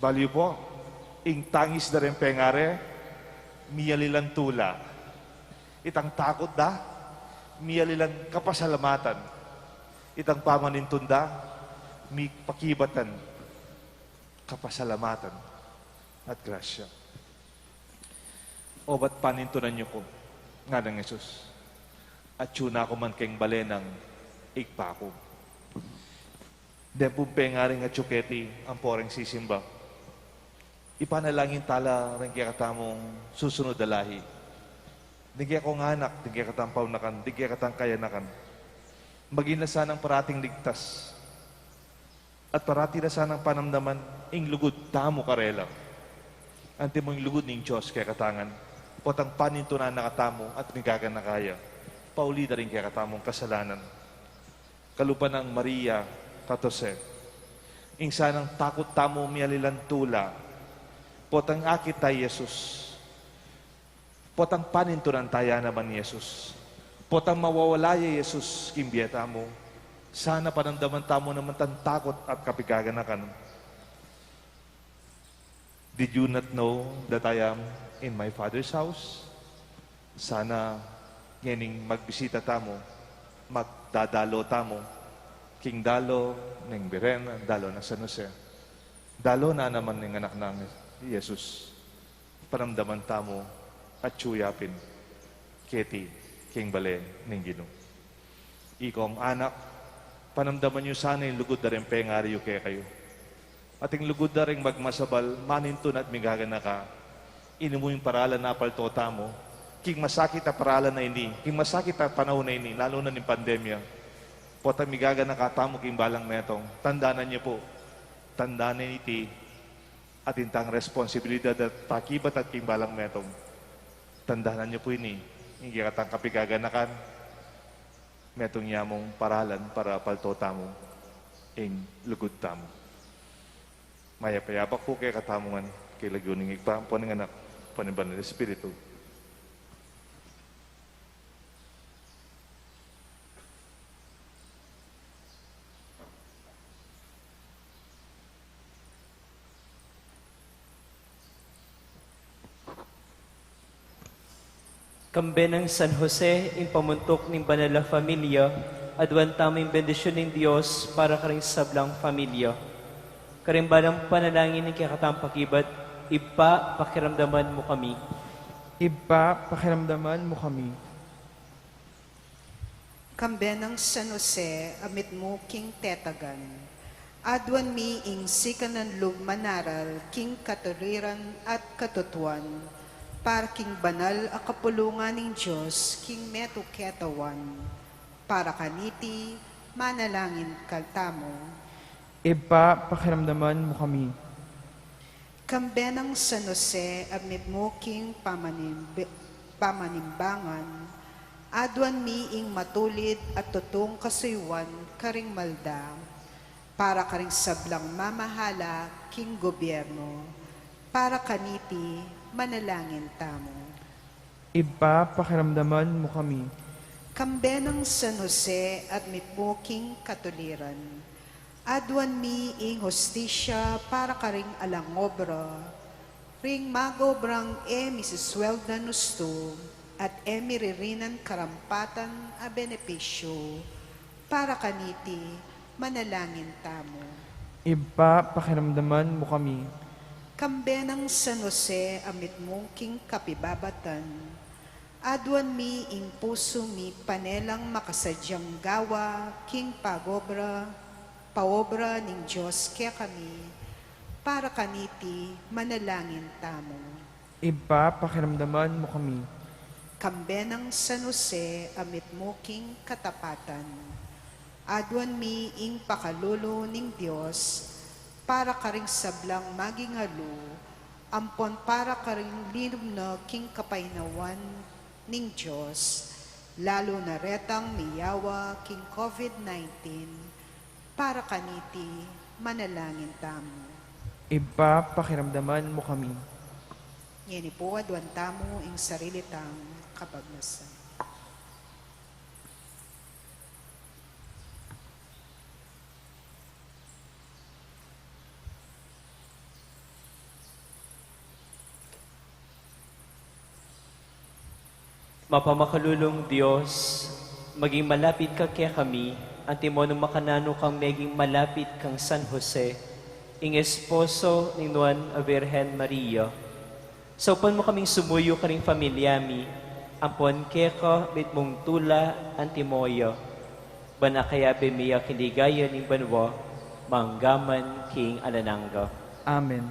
Balu yu pu, ing tangis da reng pengari, miyalilan tula. Itang takut da, miyalilan kapasalamatan. Itang pamanintun da, mipakibatan kapasalamatan at grasya. "Obat panintunan yu ku," nganang Jesus, "atyu na ku man keng bale nang Ibpa ku." Deng pung pengaring atyu keti ampo reng sisimba, ipanalangin tala reng kekatamung susunud a lahi. Deng kekong anak, deng kekatang paunakan, deng kekatang kayanakan, maging la sanang parating ligtas. At parati la sanang panamdaman ing lugud tamu karela. Antimo ing lugud ning Dios kekatamu ngan, potang panintunan na katamu at migaganaka ya, pauli da ring kekatamung kasalanan. Kalupa nang Maria at Jose, ing sanang takut tamu miyalilan tula, potang akit ta i Jesus. Potang panintunan taya naman i Jesus. Potang mawawala ya i Jesus king bie tamu, sana panamdaman tamu naman tang takut at kapigaganakan. Did you not know that I am in my Father's house? Sana ngening magbisita tamu, magdadalo tamu king dalo ning Birhen, dalo nang San Jose, dalo na naman ning anak nang Jesus, panamdaman tamu atyu ya pin keti king bale ning Ginu. Ikong anak, panamdaman yu sana ing lugud da ring pengari yu kekayu. At ing lugud da ring magmasabal, manintun at migaganaka, ini mu ing paralan a palto tamu king masakit a paralan a ini, king masakit a panaun a ini, lalu na ning pandemya. Potang migaganaka tamu king balang metung, tandanan yu pu, tanda na iti, atin tang responsibilidad at pakibat at king balang metung. Tandanan yu pu ini, ing kekatang kapigaganakan, metung ya mung paralan para palto tamu ing lugud tamu. Mayap a yabak pu kekatamu ngan, king lagyu ning Ibpa, ampo ning Anak, ampo ning Banal a Espiritu. Kambe nang San Jose, ing pamuntuk ning banal a familia, aduan tamu ing bendisyun ning Dios para karing sablang familia. Karing balang panalangin ning kekatang pakibat, Ibpa, pakiramdaman mu kami. Ibpa, pakiramdaman mu kami. Kambe nang San Jose a mitmu king tetagan, aduan mi ing sikanan lub manaral king katuliran at katutuan, para king banal a kapulungan ning Dios king metung a katawan. Para kaniti, manalangin katamu. Ibpa, pakiramdaman mu kami. Kambe nang San Jose a mitmu king pamanimbi-, pamanimbangan, aduan mi ing matulid at tutung kasuyuan karing malda, para karing sablang mamahala king gobyerno. Para kaniti, manalangin tamu. Ibpa, pakiramdaman mu kami. Kambe nang San Jose a mitmu king katuliran, aduan mi ing hustisya para karing alang obra, ring magobrang e misisweldan ustu, at e miririnan karampatan a benepisyu. Para kaniti, manalangin tamu. Ibpa, pakiramdaman mu kami. Kambe nang San Jose a mitmu king kapibabatan, aduan mi ing pusu mi panelang makasadyang gawa king pagobra, paobra ning Dios kekami. Para kaniti, manalangin tamu. Ibpa, pakiramdaman mu kami. Kambe nang San Jose a mitmu king katapatan, aduan mi ing pakalulu ning Dios Para karing sablang maging alu, ampon para karing linub na king kapaynawan ning Dios, lalu na retang miyawa king COVID nineteen, para kaniti manalangin tamu. Ibpa, pakiramdaman mu kami. Ngeni pu, aduan tamu ing sarili tang kapagnasan. Mapamakalulung Dios, maging malapit ka kekami, antimo nung makananu kang meging malapit kang San Jose, ing esposo ning Nuan a Virgen Maria. Saupan mu kaming sumuyu karing pamilya mi, ampon keka mitmung tula antimo ya, ban akayabe mi ya king ligaya ning banua, manggaman king alang angga. Amen.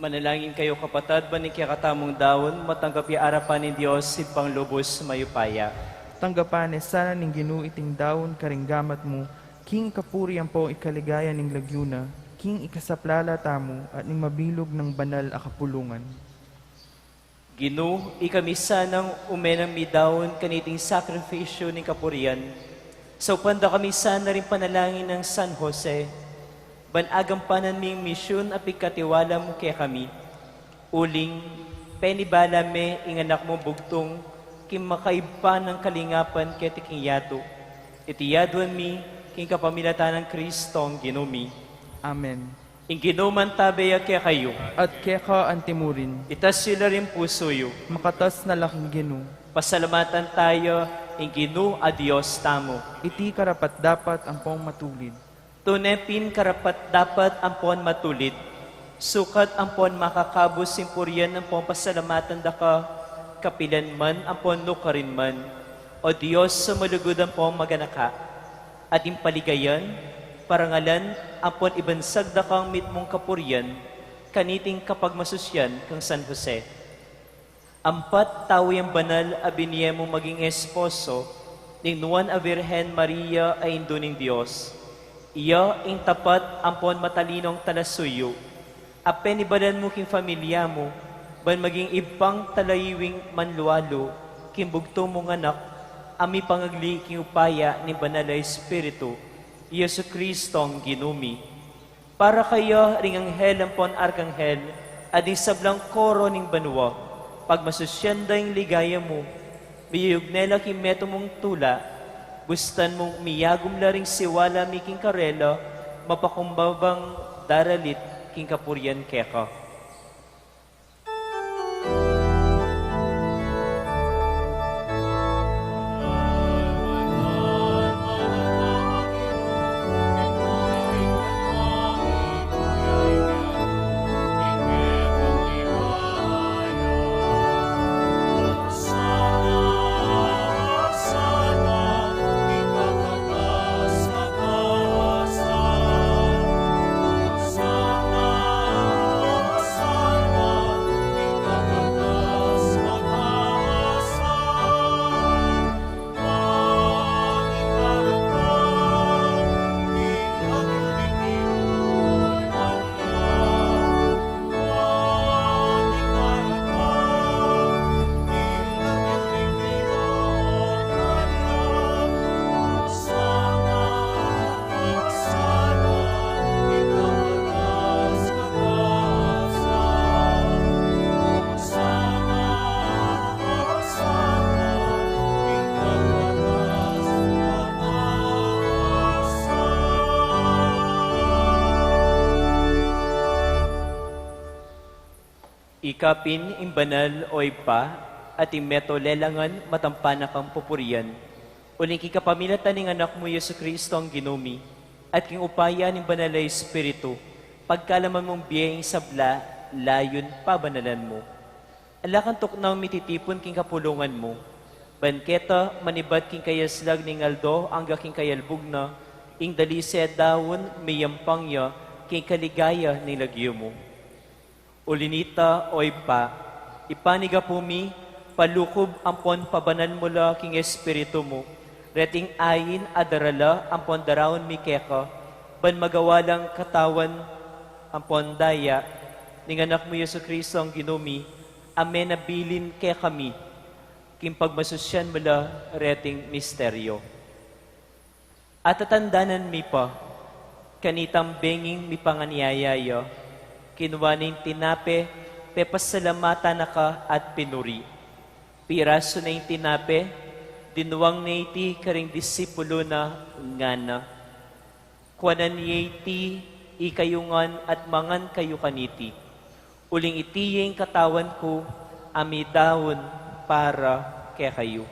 Manalangin kayu, kapatad, ban ing kekatamung daun matanggap ya arapan ning Dios, Ibpang lubus mayupaya. Tanggapan ne sana ning Ginu iting daun karing gamat mu, king kapurian ampong ikaligaya ning lagyu na, king ikasaplala tamu at ning mabilug nang banal a kapulungan. Ginu, ikami sanang ume nang midaun kaniting sakrifisyu ning kapurian, saupan da kami sana ring panalangin nang San Jose, ban agampanan mi ing misyun a pigkatiwala mu kekami, uling penibala me ing anak mung bugtung king makaibpa nang kalingapan keti king yatu. Iti aduan mi king kapamilatan nang Kristong Ginu mi. Amen. Ing Ginu mantabe ya kekayu. At keka antimurin. Itas yu la ring pusu yu. Makatas na la king Ginu. Pasalamatan tamu ing Ginu a Dios tamu. Iti karapat-dapat ampong matulid. Tune pin karapat-dapat ampon matulid, sukat ampon makakabus ing purian ampon pasalamatan da ka, kapilan man ampon nukarin man, O Dios a malugud ampon maganaka, at ing paligayan, parangalan, ampon ibansag da kang mitmung kapurian, kaniting kapagmasusyan kang San Jose. Ampat tau yang banal a binie mu maging esposo ning Nuan a Virgen Maria a Indu ning Dios. Iya ing tapat ampon matalinong talasuyu, a penibalan mu king familia mu, ban maging ibpang talayiwing manlualu king bugtung mung anak, a mipangagli king upaya ning Banal a Espiritu, Jesu-Cristong Ginu mi. Para kaya ring anghel ampon arkanghel, at ding sablang koro ning banua, pagmasusyan da ing ligaya mu, miyuyugne la king metung mung tula, bustan mung miyagum la ring siwala mi king karela, mapakumbabang daralit king kapurian keka. Ika pin ing banal, o Ibpa, at ing meto lelangan matampa na kang pupurian. Uling king kapamilatan ning Anak mu, Jesu-Cristong Ginu mi, at king upaya ning Banal a Espiritu, pagkalaman mung bie ing sabla, layun pabanalan mu. Ala kang tuknang mititipun king kapulungan mu, ban keta manibat king kayaslag ning aldo angga king kayalbug na, ing dalise daun miyampang ya king kaligaya ning lagyu mu. Uli na nita, o Ibpa, ipanyawad mi, palukub ampon pabanal mu la king Espiritu mu reting ain a darala ampon daraun mi keka, ban magawa lang katawan ampon daya ning Anak mu Jesu-Cristong Ginu mi, a menabilin kekami king pagmasusyan mu la reting misteryo. At tatandanan mi pa, kanitang benging mipanganiyaya ya, kinua ne ing tinape, pepasalamatan na ka at pinuri. Pirasu ne ing tinape, dinwang ne iti karing disipulu na, ngana: Kuanan ye iti, ikayu ngan at mangan kayu kaniti. Uling iti ye ing katawan ku, a midaun para kekayu.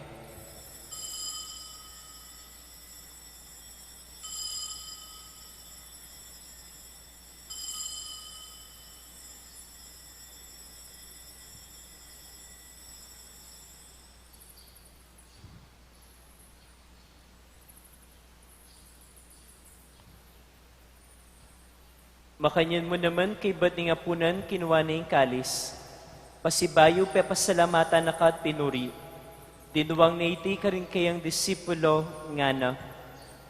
Makanyan mu naman kaybat ning apunan, kinua ne ing kalis, pasibayu pepasalamatan na ka at pinuri. Dinwang ne iti karing kayang disipulo, ngana: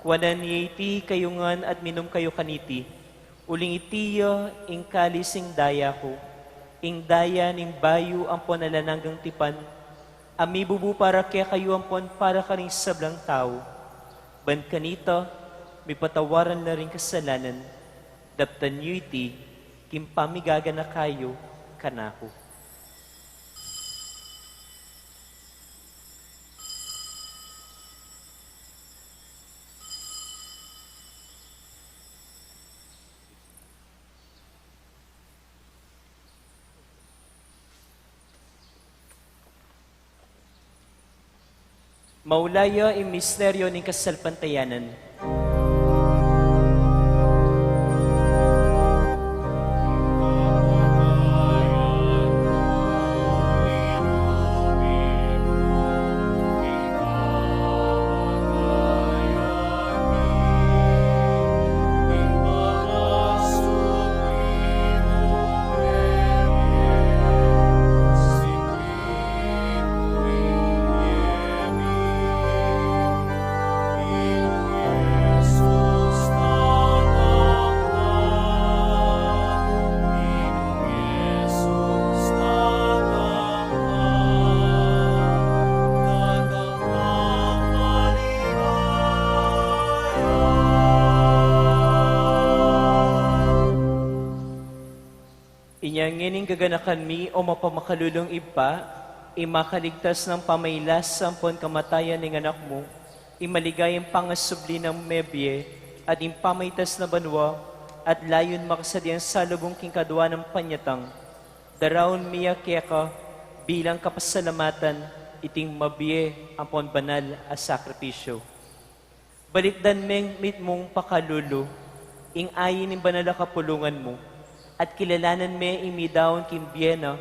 Kuanan ye iti, kayu ngan at minum kayu kaniti. Uling iti ya ing kalis ning daya ku, ing daya ning bayu ampon alang anggang tipan, a mibubu para kekayu ampon para karing sablang tau. Ban kanita, mipatawaran la ring kasalanan. Daptan yu iti king pamigaganaka yu kanaku. Maulayu ing misteryo ning kasalpantayanan. Inya ngening gaganakan mi, o mapamakalulung Ibpa, ing makaligtas nang pamailas ampon kamatayan ning Anak mu, ing maligayang pangasubli nang mebie, at ing pamaitas na banua, at layun makasadiang salubung king kadua nang panyatang, daraun mi ya keka bilang kapasalamatan iting mabie ampon banal a sakripisyu. Balikdan meng mitmung pakalulu ing ain ning banal a kapulungan mu, at kilalanan me ing midaun king bie na,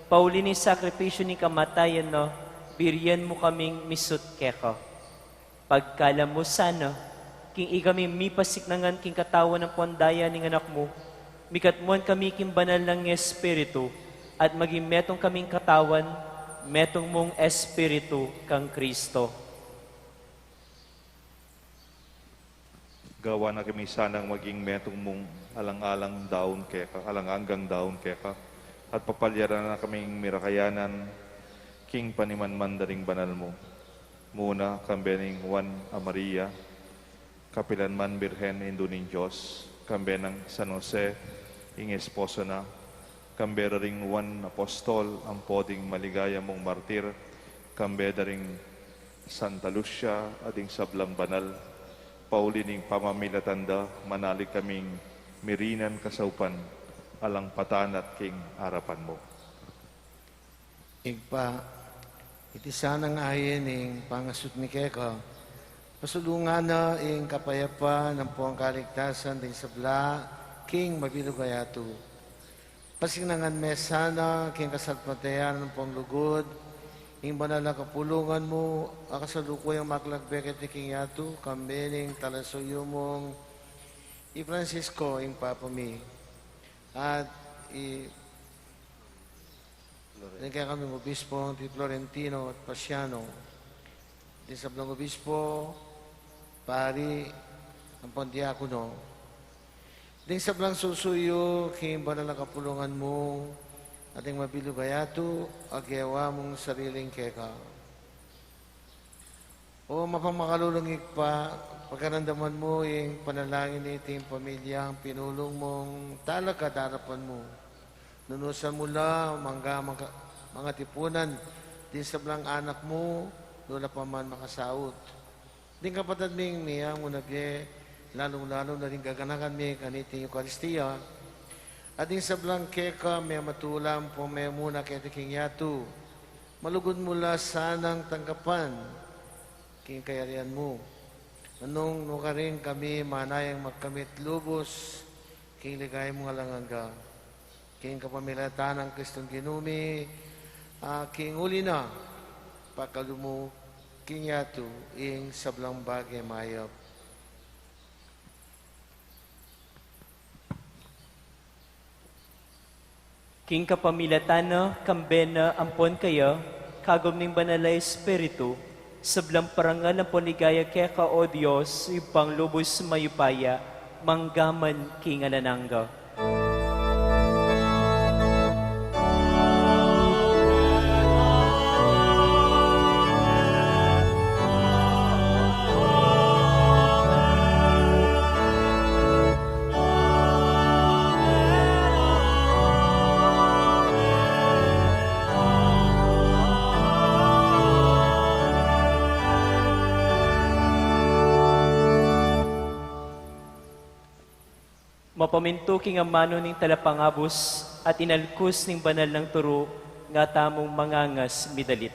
pauli ning sakripisyu ning kamatayan na, birian mu kaming misut keka. Pagkalam mu sana, king ikami mipasiknangan king katawan ampon daya ning Anak mu, mikatmuan kami king banal nang Espiritu, at maging metung kaming katawan, metung mung Espiritu kang Kristo. Gawan na kami sanang maging metung mung alang-alang daun keka, alang anggang daun keka, at papalyaran na kaming mirakayanan king panimanman da ring banal mu. Muna, kambe ning Juan a Maria, kapilan man Birhen, Indu ning Dios, kambe nang San Jose, ing esposo na, kambe da ring Juan Apostol, ampo ding maligaya mung martir, kambe da ring Santa Lucia, at ding sablang banal, pauli ning pamamilatan da, manalig kaming mirinan kasaupan, alang patanat king arapan mu. Ibpa, iti sanang ain ning pangasut mi keka, pasulungan na ing kapayapan ampong kaligtasan ding sabla king mabilug a yatu. Pasiknangan me sana king kasalpantayanan ampong lugud ing banal a kapulungan mu a kasalukuyang maglagbe keti king yatu, kambe ning talasuyu mung i Francisco, ing Papa mi, at i Ding kekaming obispong di Florentino at Pasiano, ding sablang obispo, pari, ampon diakono, ding sablang susuyu king banal a kapulungan mu, at ding mabilug a yatu a gewa mung sariling keka. O mapamakalulung Ibpa, pakaramdaman mu ing panalangin niting pamilyang pinulung mung talakad arapan mu. Nunusan mu la mangga manga-, mangatipunan ding sablang anak mu, nu la pa man makasaut. Ding kapatad ming miyang mu na bie, lalung-lalu na ding gaganakan mi kaniting Eukaristia, at ding sablang keka mematula ampong memuna keti king yatu, malugud mu la sanang tanggapan king kayarian mu. Nung nukarin kami manayang magkamit lubus king ligaya mung alang angga. King kapamilatan nang Kristong Ginu mi, a king uli na, pakalub mu king yatu ing sablang bage mayap. King kapamilatan na, kambe na, ampon kaya, kagum ning Banal a Espiritu, sablang parangal ampon ligaya keka, o Dios, Ibpang lubus mayupaya, mangga man king alang angga. Mapamintu king amanu ning Talapangabus at inalkus ning banal nang turu, nga tamung mangangas midalit.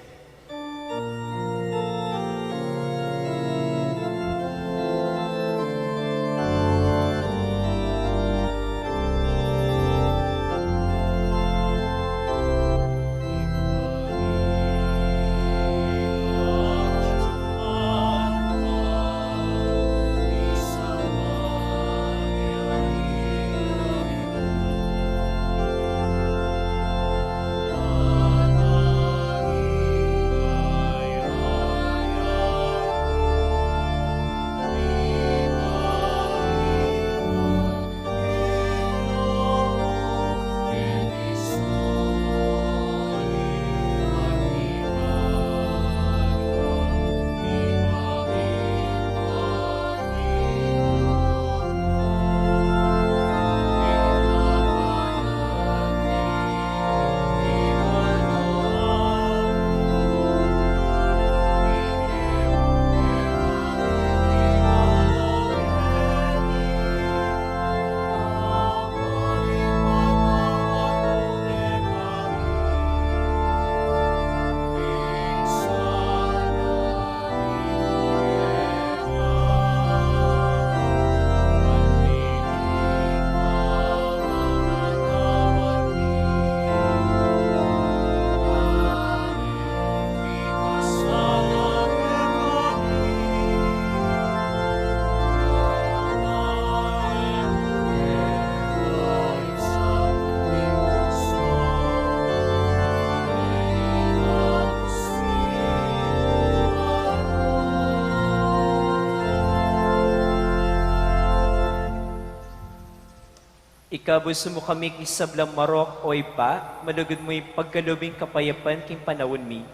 Ikabus mu kami king sablang marok, o Ibpa, malugud mu ipagkalub ing kapayapan king panaun mi,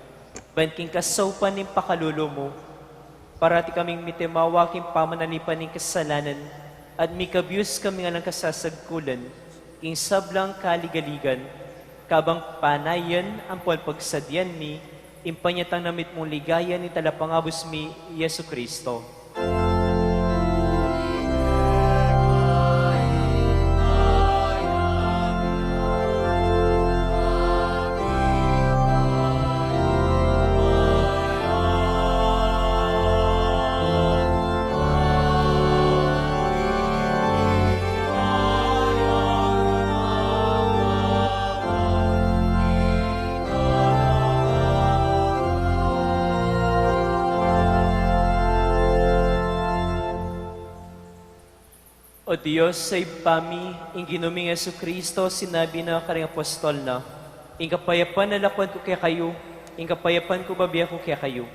ban king kasaupan ning pakalulu mu, parati kaming mitimawa king pamanalipan ning kasalanan, at mikabius kaming alang kasasagkulan king sablang kaligaligan, kabang panayan ampon pagsadyan mi ing panyatang na mitmung ligaya ning Talapangabus mi, Jesucristo. O Dios, a Ibpa mi, ing Ginu ming Jesucristo, sinabi na karing apostol na, "Ing kapayapan lalakwan ku kekayu, ing kapayapan ku bibie ku kekayu."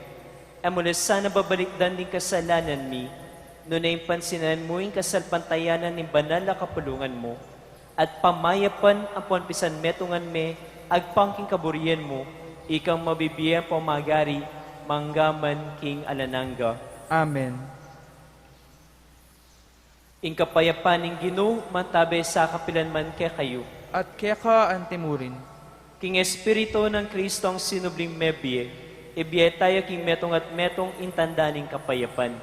E mu la sana babalikdan ding kasalanan mi, nune ing pansinan mu ing kasalpantayanan ning banal a kapulungan mu, at pamayapan ampon pisanmetungan me agpang king kaburian mu, ikang mabibie ampon magari, mangga man king alang angga. Amen. Ing kapayapan ning Ginu mantabe sa kapilan man kekayu. At keka antimurin. King Espiritu nang Kristong sinubling mebie, ibie tayu king metung at metung ing tanda ning kapayapan.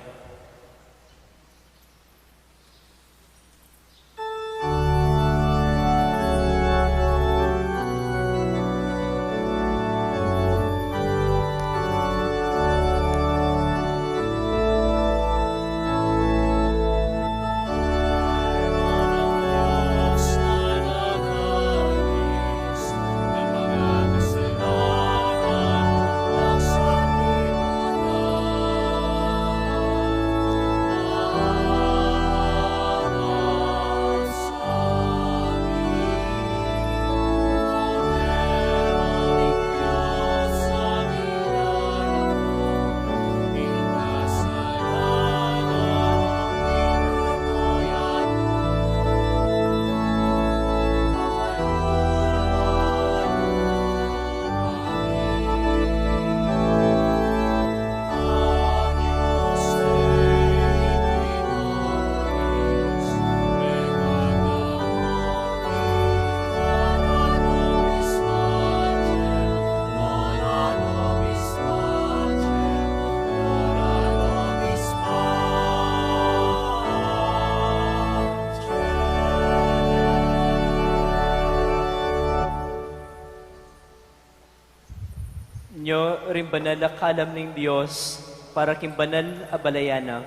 Nyo ring banal a kalam ning Dios, para king banal a balayan na.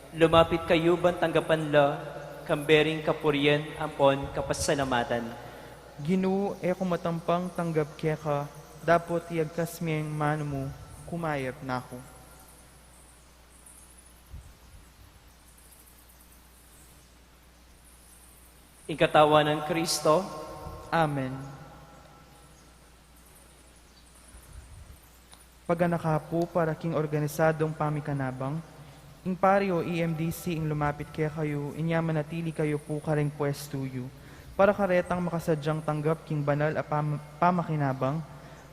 Lumapit kayu ban tanggapan la, kambe ring kapurian ampon kapasalamatan. Ginu, e ku matampang tanggap keka, dapot iyagkas me ing manu mu, kumayap na ku. Ing katawan nang Kristo. Amen. Paganaka pu para king organisadong pamikanabang, ing pari o E M D C ing lumapit kekayu, inya manatili kayu pu karing pwestu yu. Para karetang makasadyang tanggap king banal a pam-, pamakinabang,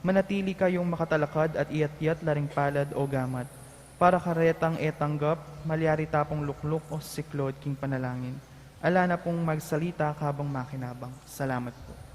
manatili kayung makatalakad at iyat-iyat la ring palad o gamat. Para karetang e tanggap, malyari ta pung lukluk o siklod king panalangin. Ala na pung magsalita kabang makinabang. Salamat pu.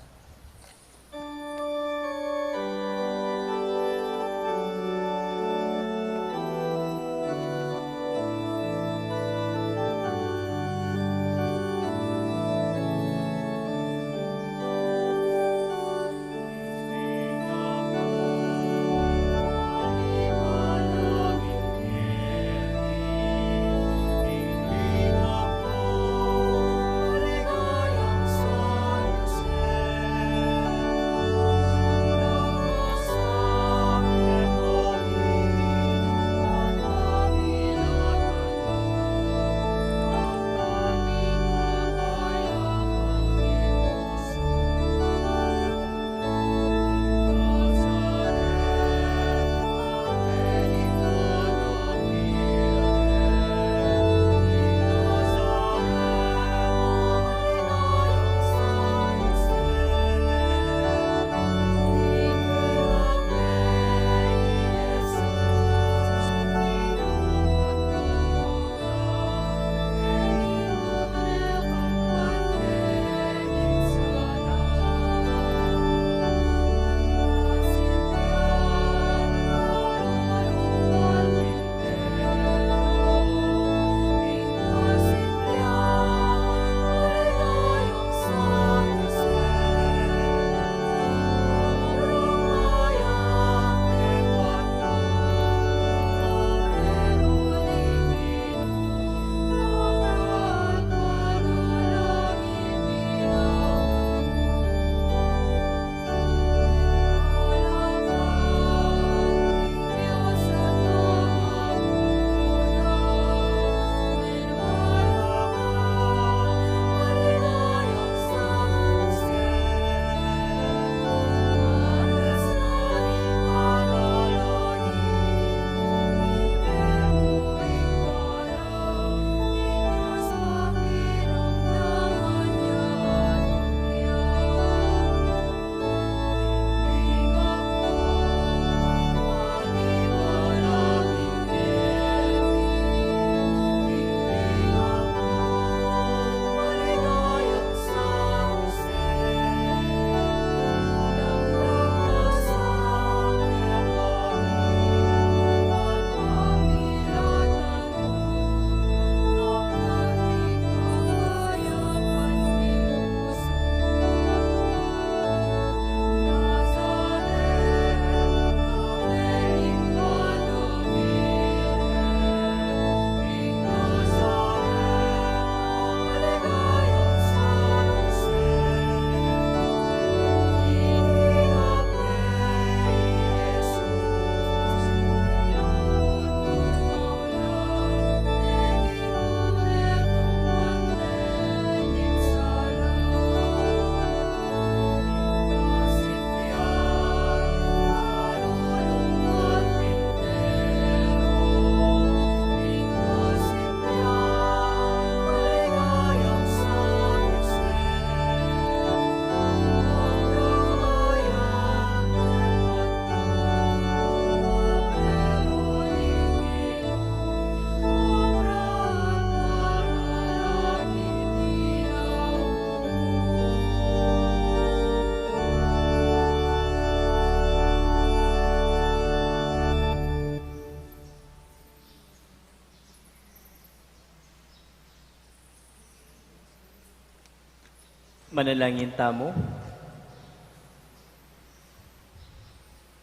Manalangin tamu.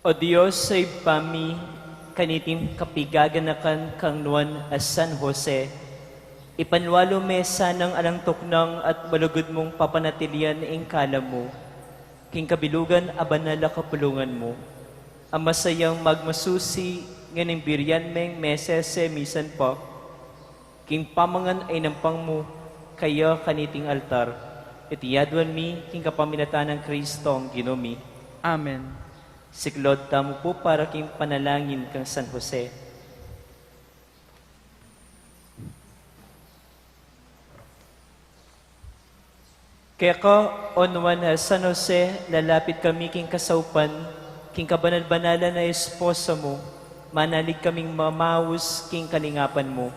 O Dios, a Ibpa mi, kaniting kapigaganakan kang nuan a San Jose, ipanwalu me sanang alang tuknang at malugud mung papanatilian ing kalam mu king kabilugan a banal a kapulungan mu, a masayang magmasusi ngening birian meng mesese misan pa king pamangan a inampang mu kaya kaniting altar. Iti aduan mi king kapamilatan nang Kristong Ginu mi. Amen. Siklaud tamu pu para king panalangin kang San Jose. Keka, o nuan a San Jose, lalapit kami king kasaupan, king kabanal-banalan a esposa mu, manalig kaming mamaus king kalingapan mu.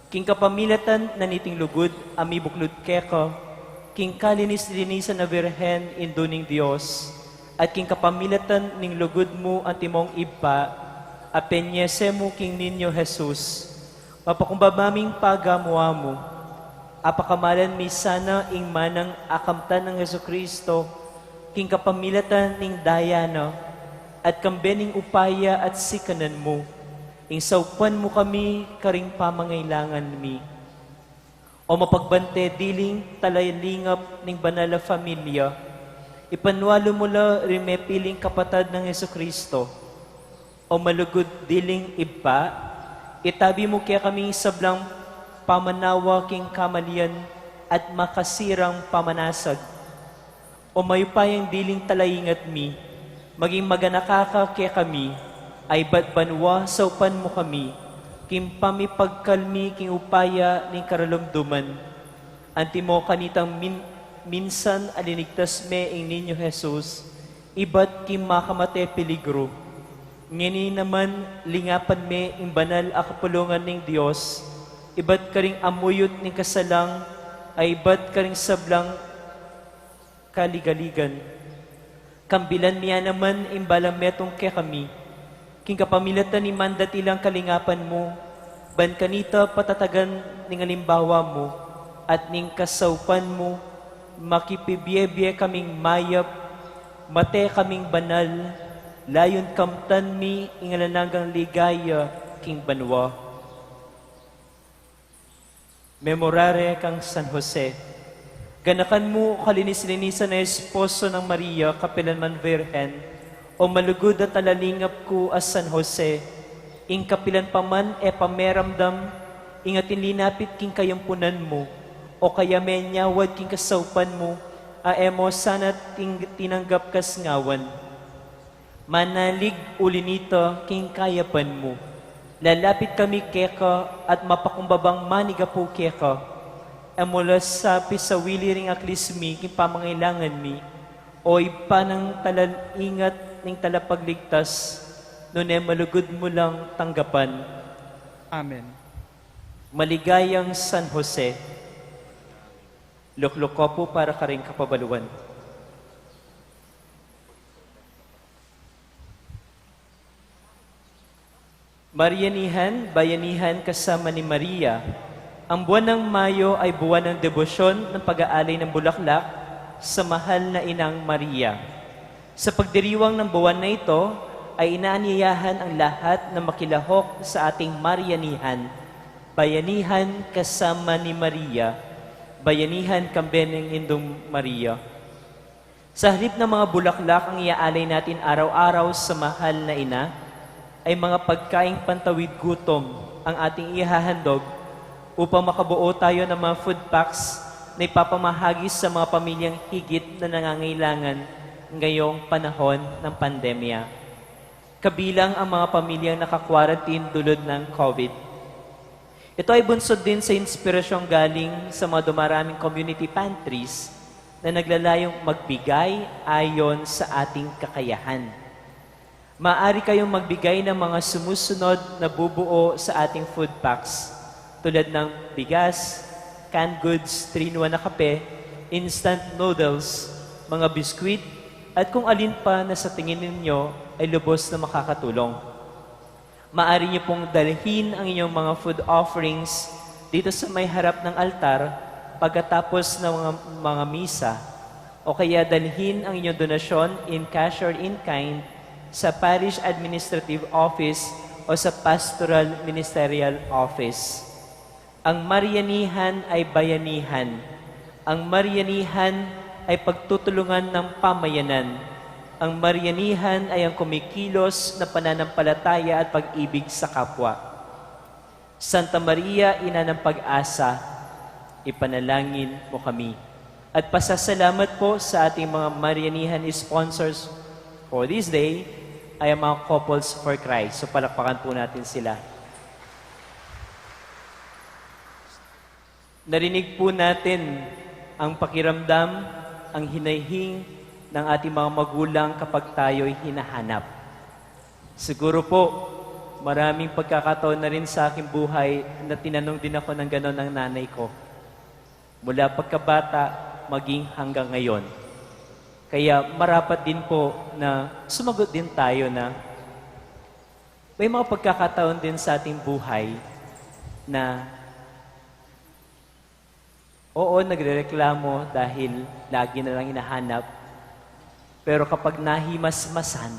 King kapamilatan na niting lugud a mibuklud keka, king kalinis-linisan a Birhen, Indu ning Dios, at king kapamilatan ning lugud mu antimong Ibpa, a penyese mu king Niño Jesus, mapakumbaba ming pagamu-amu, apakamalan mi sana ing manang a kamtan nang Jesucristo, king kapamilatan ning daya na, at kambe ning upaya at sikanan mu, ing saupan mu kami karing pamangailangan mi. O mapagbante diling talalingap ning banal a familia, ipanwalu mu la ring mepiling kapatad nang Jesucristo. O malugud diling Ibpa, itabi mu kekami sablang pamanawa king kamalian at makasirang pamanasag. O mayupayang diling talaingat mi, maging maganaka ka kekami, a ibat banua saupan mu kami, king pamipagkalmi king upaya ning karalumduman. Antimo kanitang min-, minsan a linigtas me ing Niño Jesus, ibat king makamate peligru. Ngeni naman lingapan me ing banal a kapulungan ning Dios, ibat karing amuyut ning kasalang, a ibat karing sablang kaligaligan. Kambilan mi ya naman ing balang metung kekami, king kapamilatan ning mandatilang kalingapan mu, ban kanita patatagan ning alimbawa mu, at ning kasaupan mu, makipibie-bie kaming mayap, mate kaming banal, layun kamtan mi ing alang anggang ligaya king banua. Memorare kang San Jose. Ganakan mu, kalinis-linisan a esposo nang Maria, kapilan man Virgen, o malugud a talalingap ku a San Jose, ing kapilan pa man e pameramdam, ing atin linapit king kayampunan mu, o kaya menyawad king kasaupan mu, a e mu sana ting-, tinanggap kasngawan. Manalig uli nita king kayapan mu. Lalapit kami keka at mapakumbabang manigapu keka. E mu la sa pisawili ring aklis mi king pamangailangan mi, o Ibpa nang talaingat ning talapagligtas, nune malugud mu lang tanggapan. Amen. Maligayang San Jose. Lukluk ko pu para karing kapabaluan. Marianihan, bayanihan kasama ni Maria. Ang buwan ng Mayo ay buwan ng debosyon ng pag-aalay ng bulaklak sa mahal na Inang Maria. Sa pagdiriwang ng buwan na ito, ay inaanyayahan ang lahat na makilahok sa ating Marianihan, bayanihan kasama ni Maria, bayanihan kambe ning Indung Maria. Sa halip ng mga bulaklak ang iaalay natin araw-araw sa mahal na ina, ay mga pagkaing pantawid gutom ang ating ihahandog upang makabuo tayo ng mga food packs na ipapamahagi sa mga pamilyang higit na nangangailangan ngayong panahon ng pandemya. Kabilang ang mga pamilyang naka-quarantine dulud ng COVID. Ito ay bunsod din sa inspirasyong galing sa mga dumaraming community pantries na naglalayong magbigay ayon sa ating kakayahan. Maaari kayong magbigay ng mga sumusunod na bubuo sa ating food packs, tulad ng bigas, canned goods, three-in-one na kape, instant noodles, mga biskwit, at kung alin pa na sa tingin ninyo ay lubos na makakatulong. Maaari niyo pong dalhin ang inyong mga food offerings dito sa may harap ng altar pagkatapos ng mga, mga misa. O kaya dalhin ang inyong donasyon in cash or in kind sa Parish Administrative Office o sa Pastoral Ministerial Office. Ang Marianihan ay bayanihan. Ang Marianihan ay pagtutulungan ng pamayanan. Ang Marianihan ay ang kumikilos na pananampalataya at pag-ibig sa kapwa. Santa Maria, Ina ng Pag-asa, ipanalangin mo kami. At pasasalamat po sa ating mga Marianihan sponsors for this day ay ang mga Couples for Christ. So, palakpakan po natin sila. Narinig po natin ang pakiramdam, ang hinayhing ng ating mga magulang kapag tayo'y hinahanap. Siguro po, maraming pagkakataon na rin sa aking buhay na tinanong din ako ng ganon ng nanay ko. Mula pagkabata, maging hanggang ngayon. Kaya marapat din po na sumagot din tayo na may mga pagkakataon din sa ating buhay na oo, nagrereklamo dahil lagi na lang hinahanap. Pero kapag nahimasmasan,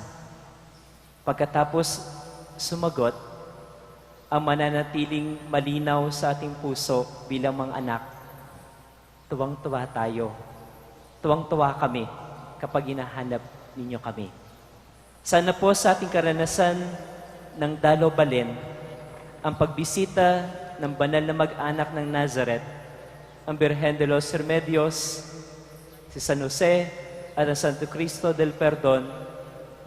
pagkatapos sumagot, ang mananatiling malinaw sa ating puso bilang mga anak, tuwang-tuwa tayo. Tuwang-tuwa kami kapag hinahanap ninyo kami. Sana po sa ating karanasan ng Dalo Balen, ang pagbisita ng banal na mag-anak ng Nazareth, ang Birhen de los Remedios, si San Jose, at ang Santo Cristo del Perdon,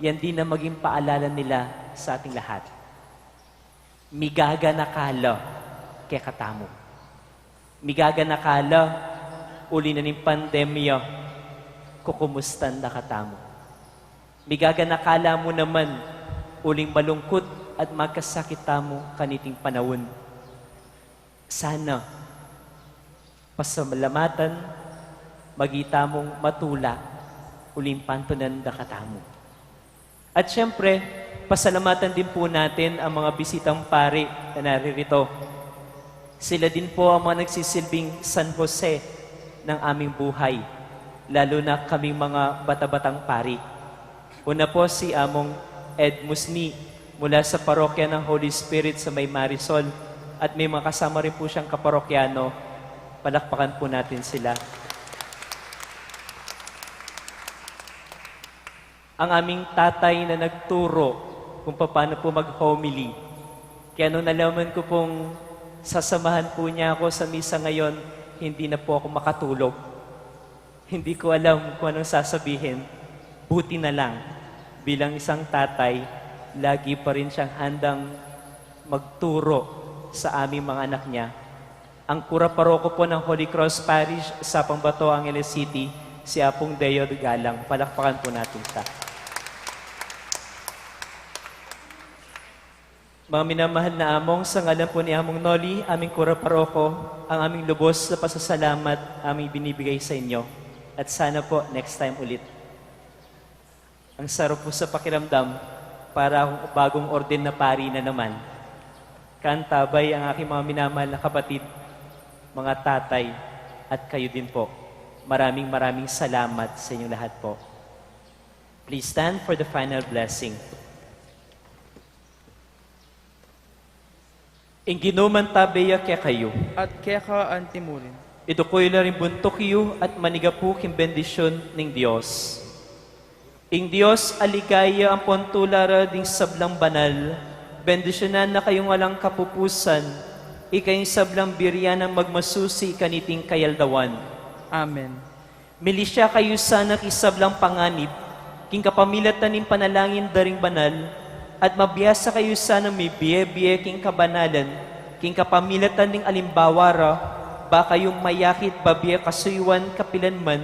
yan din ang maging paalala nila sa ating lahat. Migaganaka la kekatamu. Migaganaka la, uli na ning pandemya, kukumustan da katamu. Migaganaka la mu naman, uling malungkut at magkasakit tamu kaniting panaun. Sana, pasalamatan, magi tamung matula, uling pantunan da katamu. At siyempre, pasalamatan din po natin ang mga bisitang pari na naririto. Sila din po ang mga nagsisilbing San Jose ng aming buhay, lalo na kaming mga bata-batang pari. Una po si Among Ed Musni mula sa Parokya ng Holy Spirit sa may Marisol, at may mga kasama rin po siyang kaparokyano. Palakpakan po natin sila. Ang aming tatay na nagturo kung paano po mag-homily. Kaya nung nalaman ko pong sasamahan po niya ako sa misa ngayon, hindi na po ako makatulog. Hindi ko alam kung anong sasabihin. Buti na lang, bilang isang tatay, lagi pa rin siyang handang magturo sa aming mga anak niya. Ang kura paroko po ng Holy Cross Parish, Sapang Bato, Angeles City, si Apong Deo Galang. Palakpakan po natin siya. Mga minamahal na among, sa ngalan po ni Among Noli, aming kura paroko, ang aming lubos na pasasalamat, aming binibigay sa inyo. At sana po, next time ulit. Ang sarap po sa pakiramdam, para akong bagong orden na pari na naman. Kantabay ang aking mga minamahal na kapatid, mga tatay, at kayo din po. Maraming, maraming salamat sa inyong lahat po. Please stand for the final blessing. Ing Ginu mantabe ya kekayu. At keka antimurin. Iduku yu la ring buntuk yu at manigapu king bendisyun ning Dios. Ing Dios a ligaya ampon tula ra ding sablang banal, bendisyunan na kayung alang kapupusan, ika ing sablang birian nang magmasusi kaniting kayaldawan. Amen. Milisya kayu sana king sablang panganib, king kapamilatan ning panalangin da ring banal, at mabiasa kayu sana mibie-bie king kabanalan, king kapamilatan ning alimbawa ra, ba kayu mayakit babie kasuyuan kapilan man,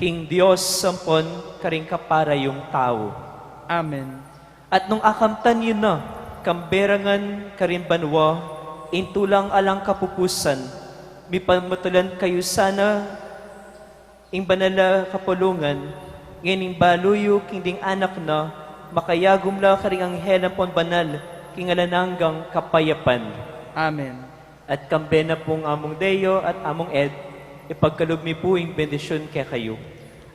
king Dios ampon karing kaparayung tau. Amen. At nung akamtan yu na, kambe ra ngan karing banua, ing tulang alang kapupusan, mipamatulan kayu sana, ing banal a kapulungan, ngening balu yu king ding anak na, makayagum la karing anghel ampon banal, king alang anggang kapayapan. Amen. At kambe na pung Among Deo at Among Ed, ipagkalub mi pu ing bendisyun kekayu.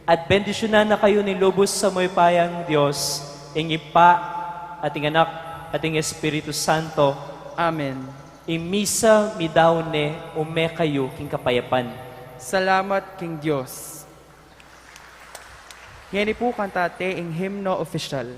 At bendisyunan na kayu ning lubus ning mayupayang Dios, ing Ibpa, at ing Anak, at ing Espiritu Santo. Amen. Ing misa meyari ne, ume kayu king kapayapan. Salamat king Dios. Ngeni pu kantamu ing himno opisyal.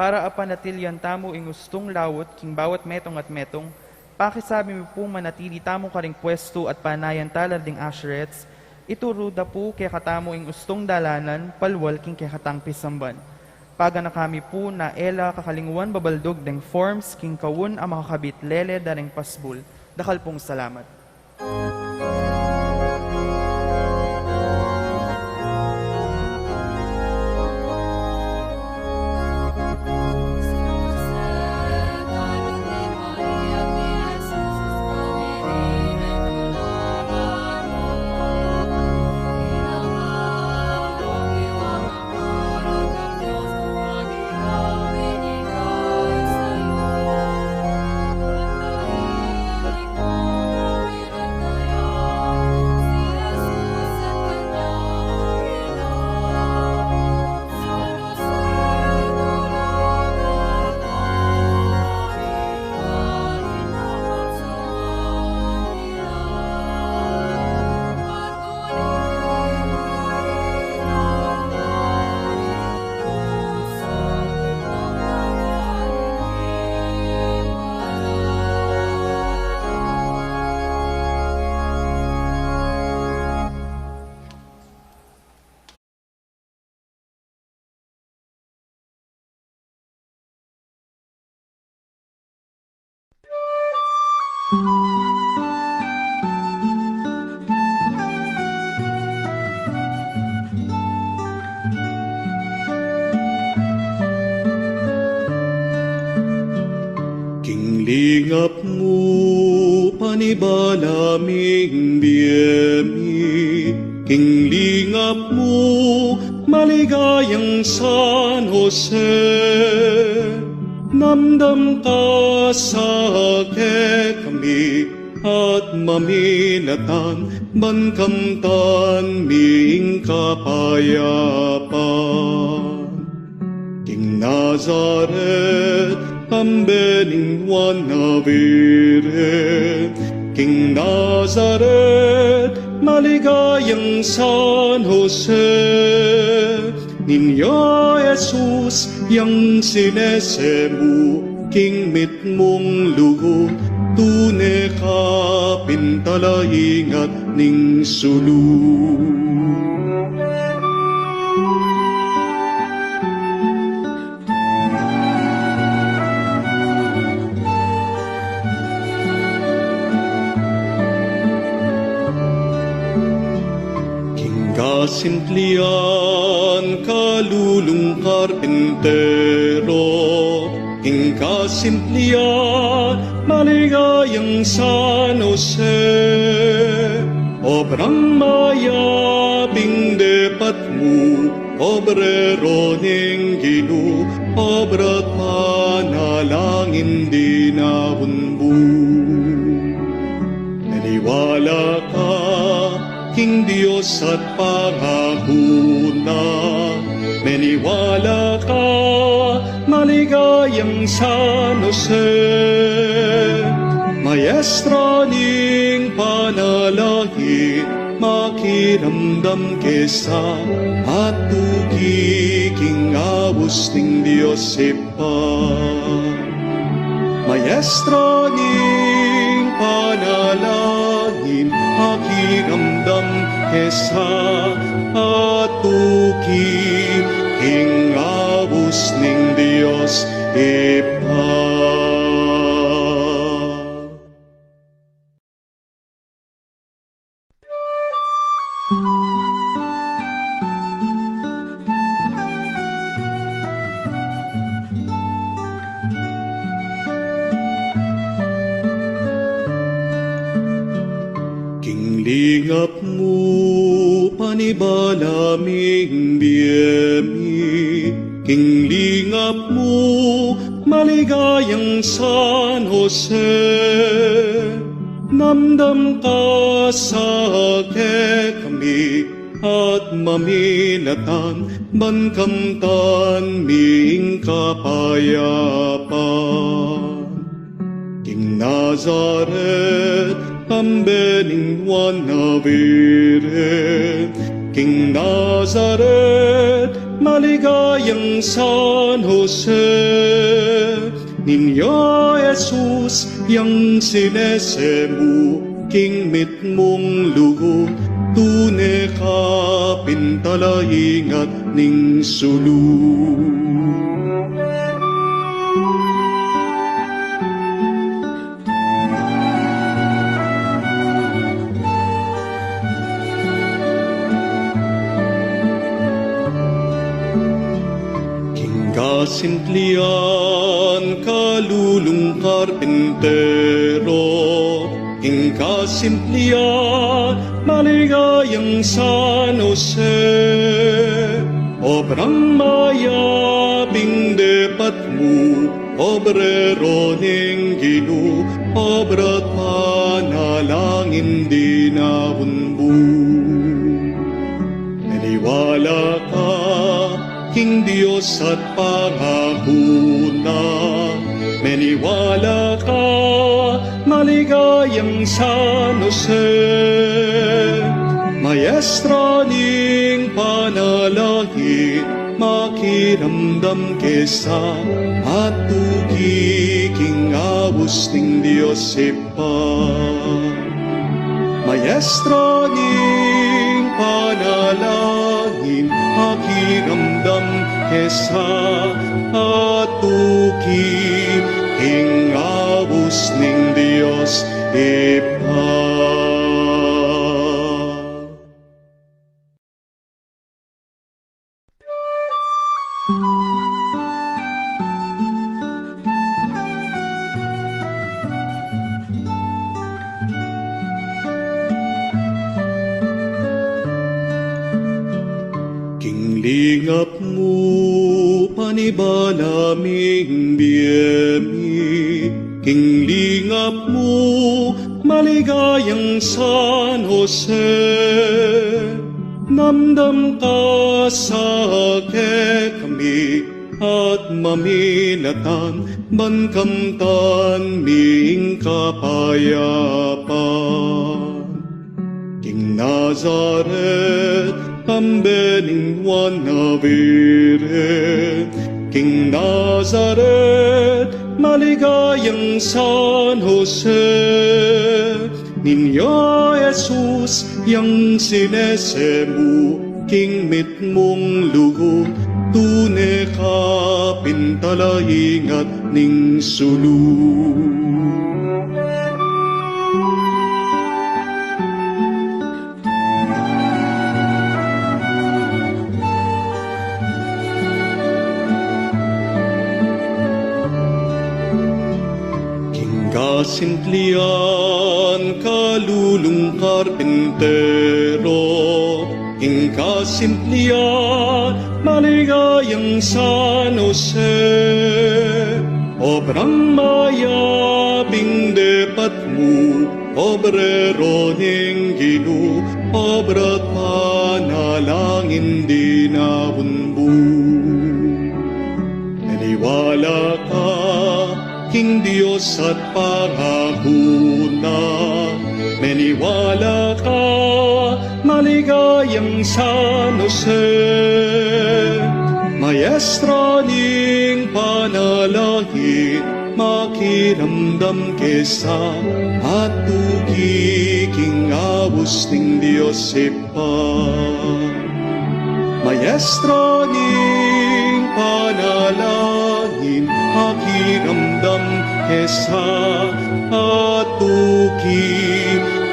Para apanatilian tamu ing ustung laut king bawat metung at metung, pakisabi mi pung manatili tamu karing pwestu at panayan tala ding usherettes, ituru da pu kekatamu ing ustung dalanan palual king kekatang pisamban. Paganaka mi pu na e la kakalingwan babaldug deng forms king kaun a makakabit lele da ring pasbul. Dakal pung salamat. King lingap mu, panibalang bie mi, king lingap mu, maligayang San Jose, namdam ka sa kekami at maminatan, ban kamtan mi ing kapayapan. King Nazaret, kambe ning Nuan a Birhen, king Nazaret, maligayang San Jose, Ning ya Jesus, yang sinese mu king mitmung lugud, tune ka pin talaingat ning sulu. King kasimplian, kalulung karpintero, king kasimplian, maligayang San Jose. Obrang mayap ing depat mu, obrero ning Ginu, obra't panalangin dinaun mu. Maniwala ka king Dios at pangaku na, maniwala ka, maligayang San Jose, maestra ning panalangin, makiramdam ke sa at tuki king abus ning Dios Ibpa. Maestra ning panalangin, makiramdam ke sa at tuki king abus ning Dios Ibpa. King lingap mu, panibala ming bie mi, king lingap mu, maligayang San Jose. Namdam ka sa kekami at maminatan, ban kamtan mi ing kapayapan. King Nazaret, kambe ning Nuan a Birhen, king Nazaret, maligayang San Jose. Ning ya Jesus, yang sinese mu king mitmung lugud, tune ka pin talaingat ning sulu. King kasimplian, kalulung karpintero, king kasimplian, maligayang San Jose. Obrang mayap ing depat mu, obrero ning Ginu, obra't panalangin dinaun mu. Maniwala ka king Dios at pangaku na, maniwala ka, maligayang San Jose. Maestra ning panalangin, makiramdam ke sa at tuki king abus ning Dios Ibpa. Maestra ning panalangin, makiramdam ke sa at tuki king abus ning Dios Ibpa. King lingap mu, panibala ming bie mi, king lingap mu, maligayang San Jose. Namdam ka sa kekami at maminatan, ban kamtan mi ing kapayapan. King Nazaret, Kambe ning Juan a Virgen, king Nazaret, maligayang San Jose. Niño Jesus, yang sinese mu king mitmung lugud, tune ka pin talaingat ning sulu. King kasimplian, kalulung karpintero, king kasimplian, maligayang San Jose. Obrang mayap ing depat mu, obrero ning Ginu, obra't panalangin dinaun mu. Maniwala ka king Dios at pangakuna. Maniwala ka, maligayang San Jose, maestra ning panalangin, makiramdam ke sa at tuki king abus ning Dios Ibpa. Maestra ning panalangin, makiramdam ke sa at tuki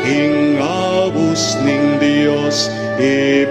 king abus ning Dios Ibpa.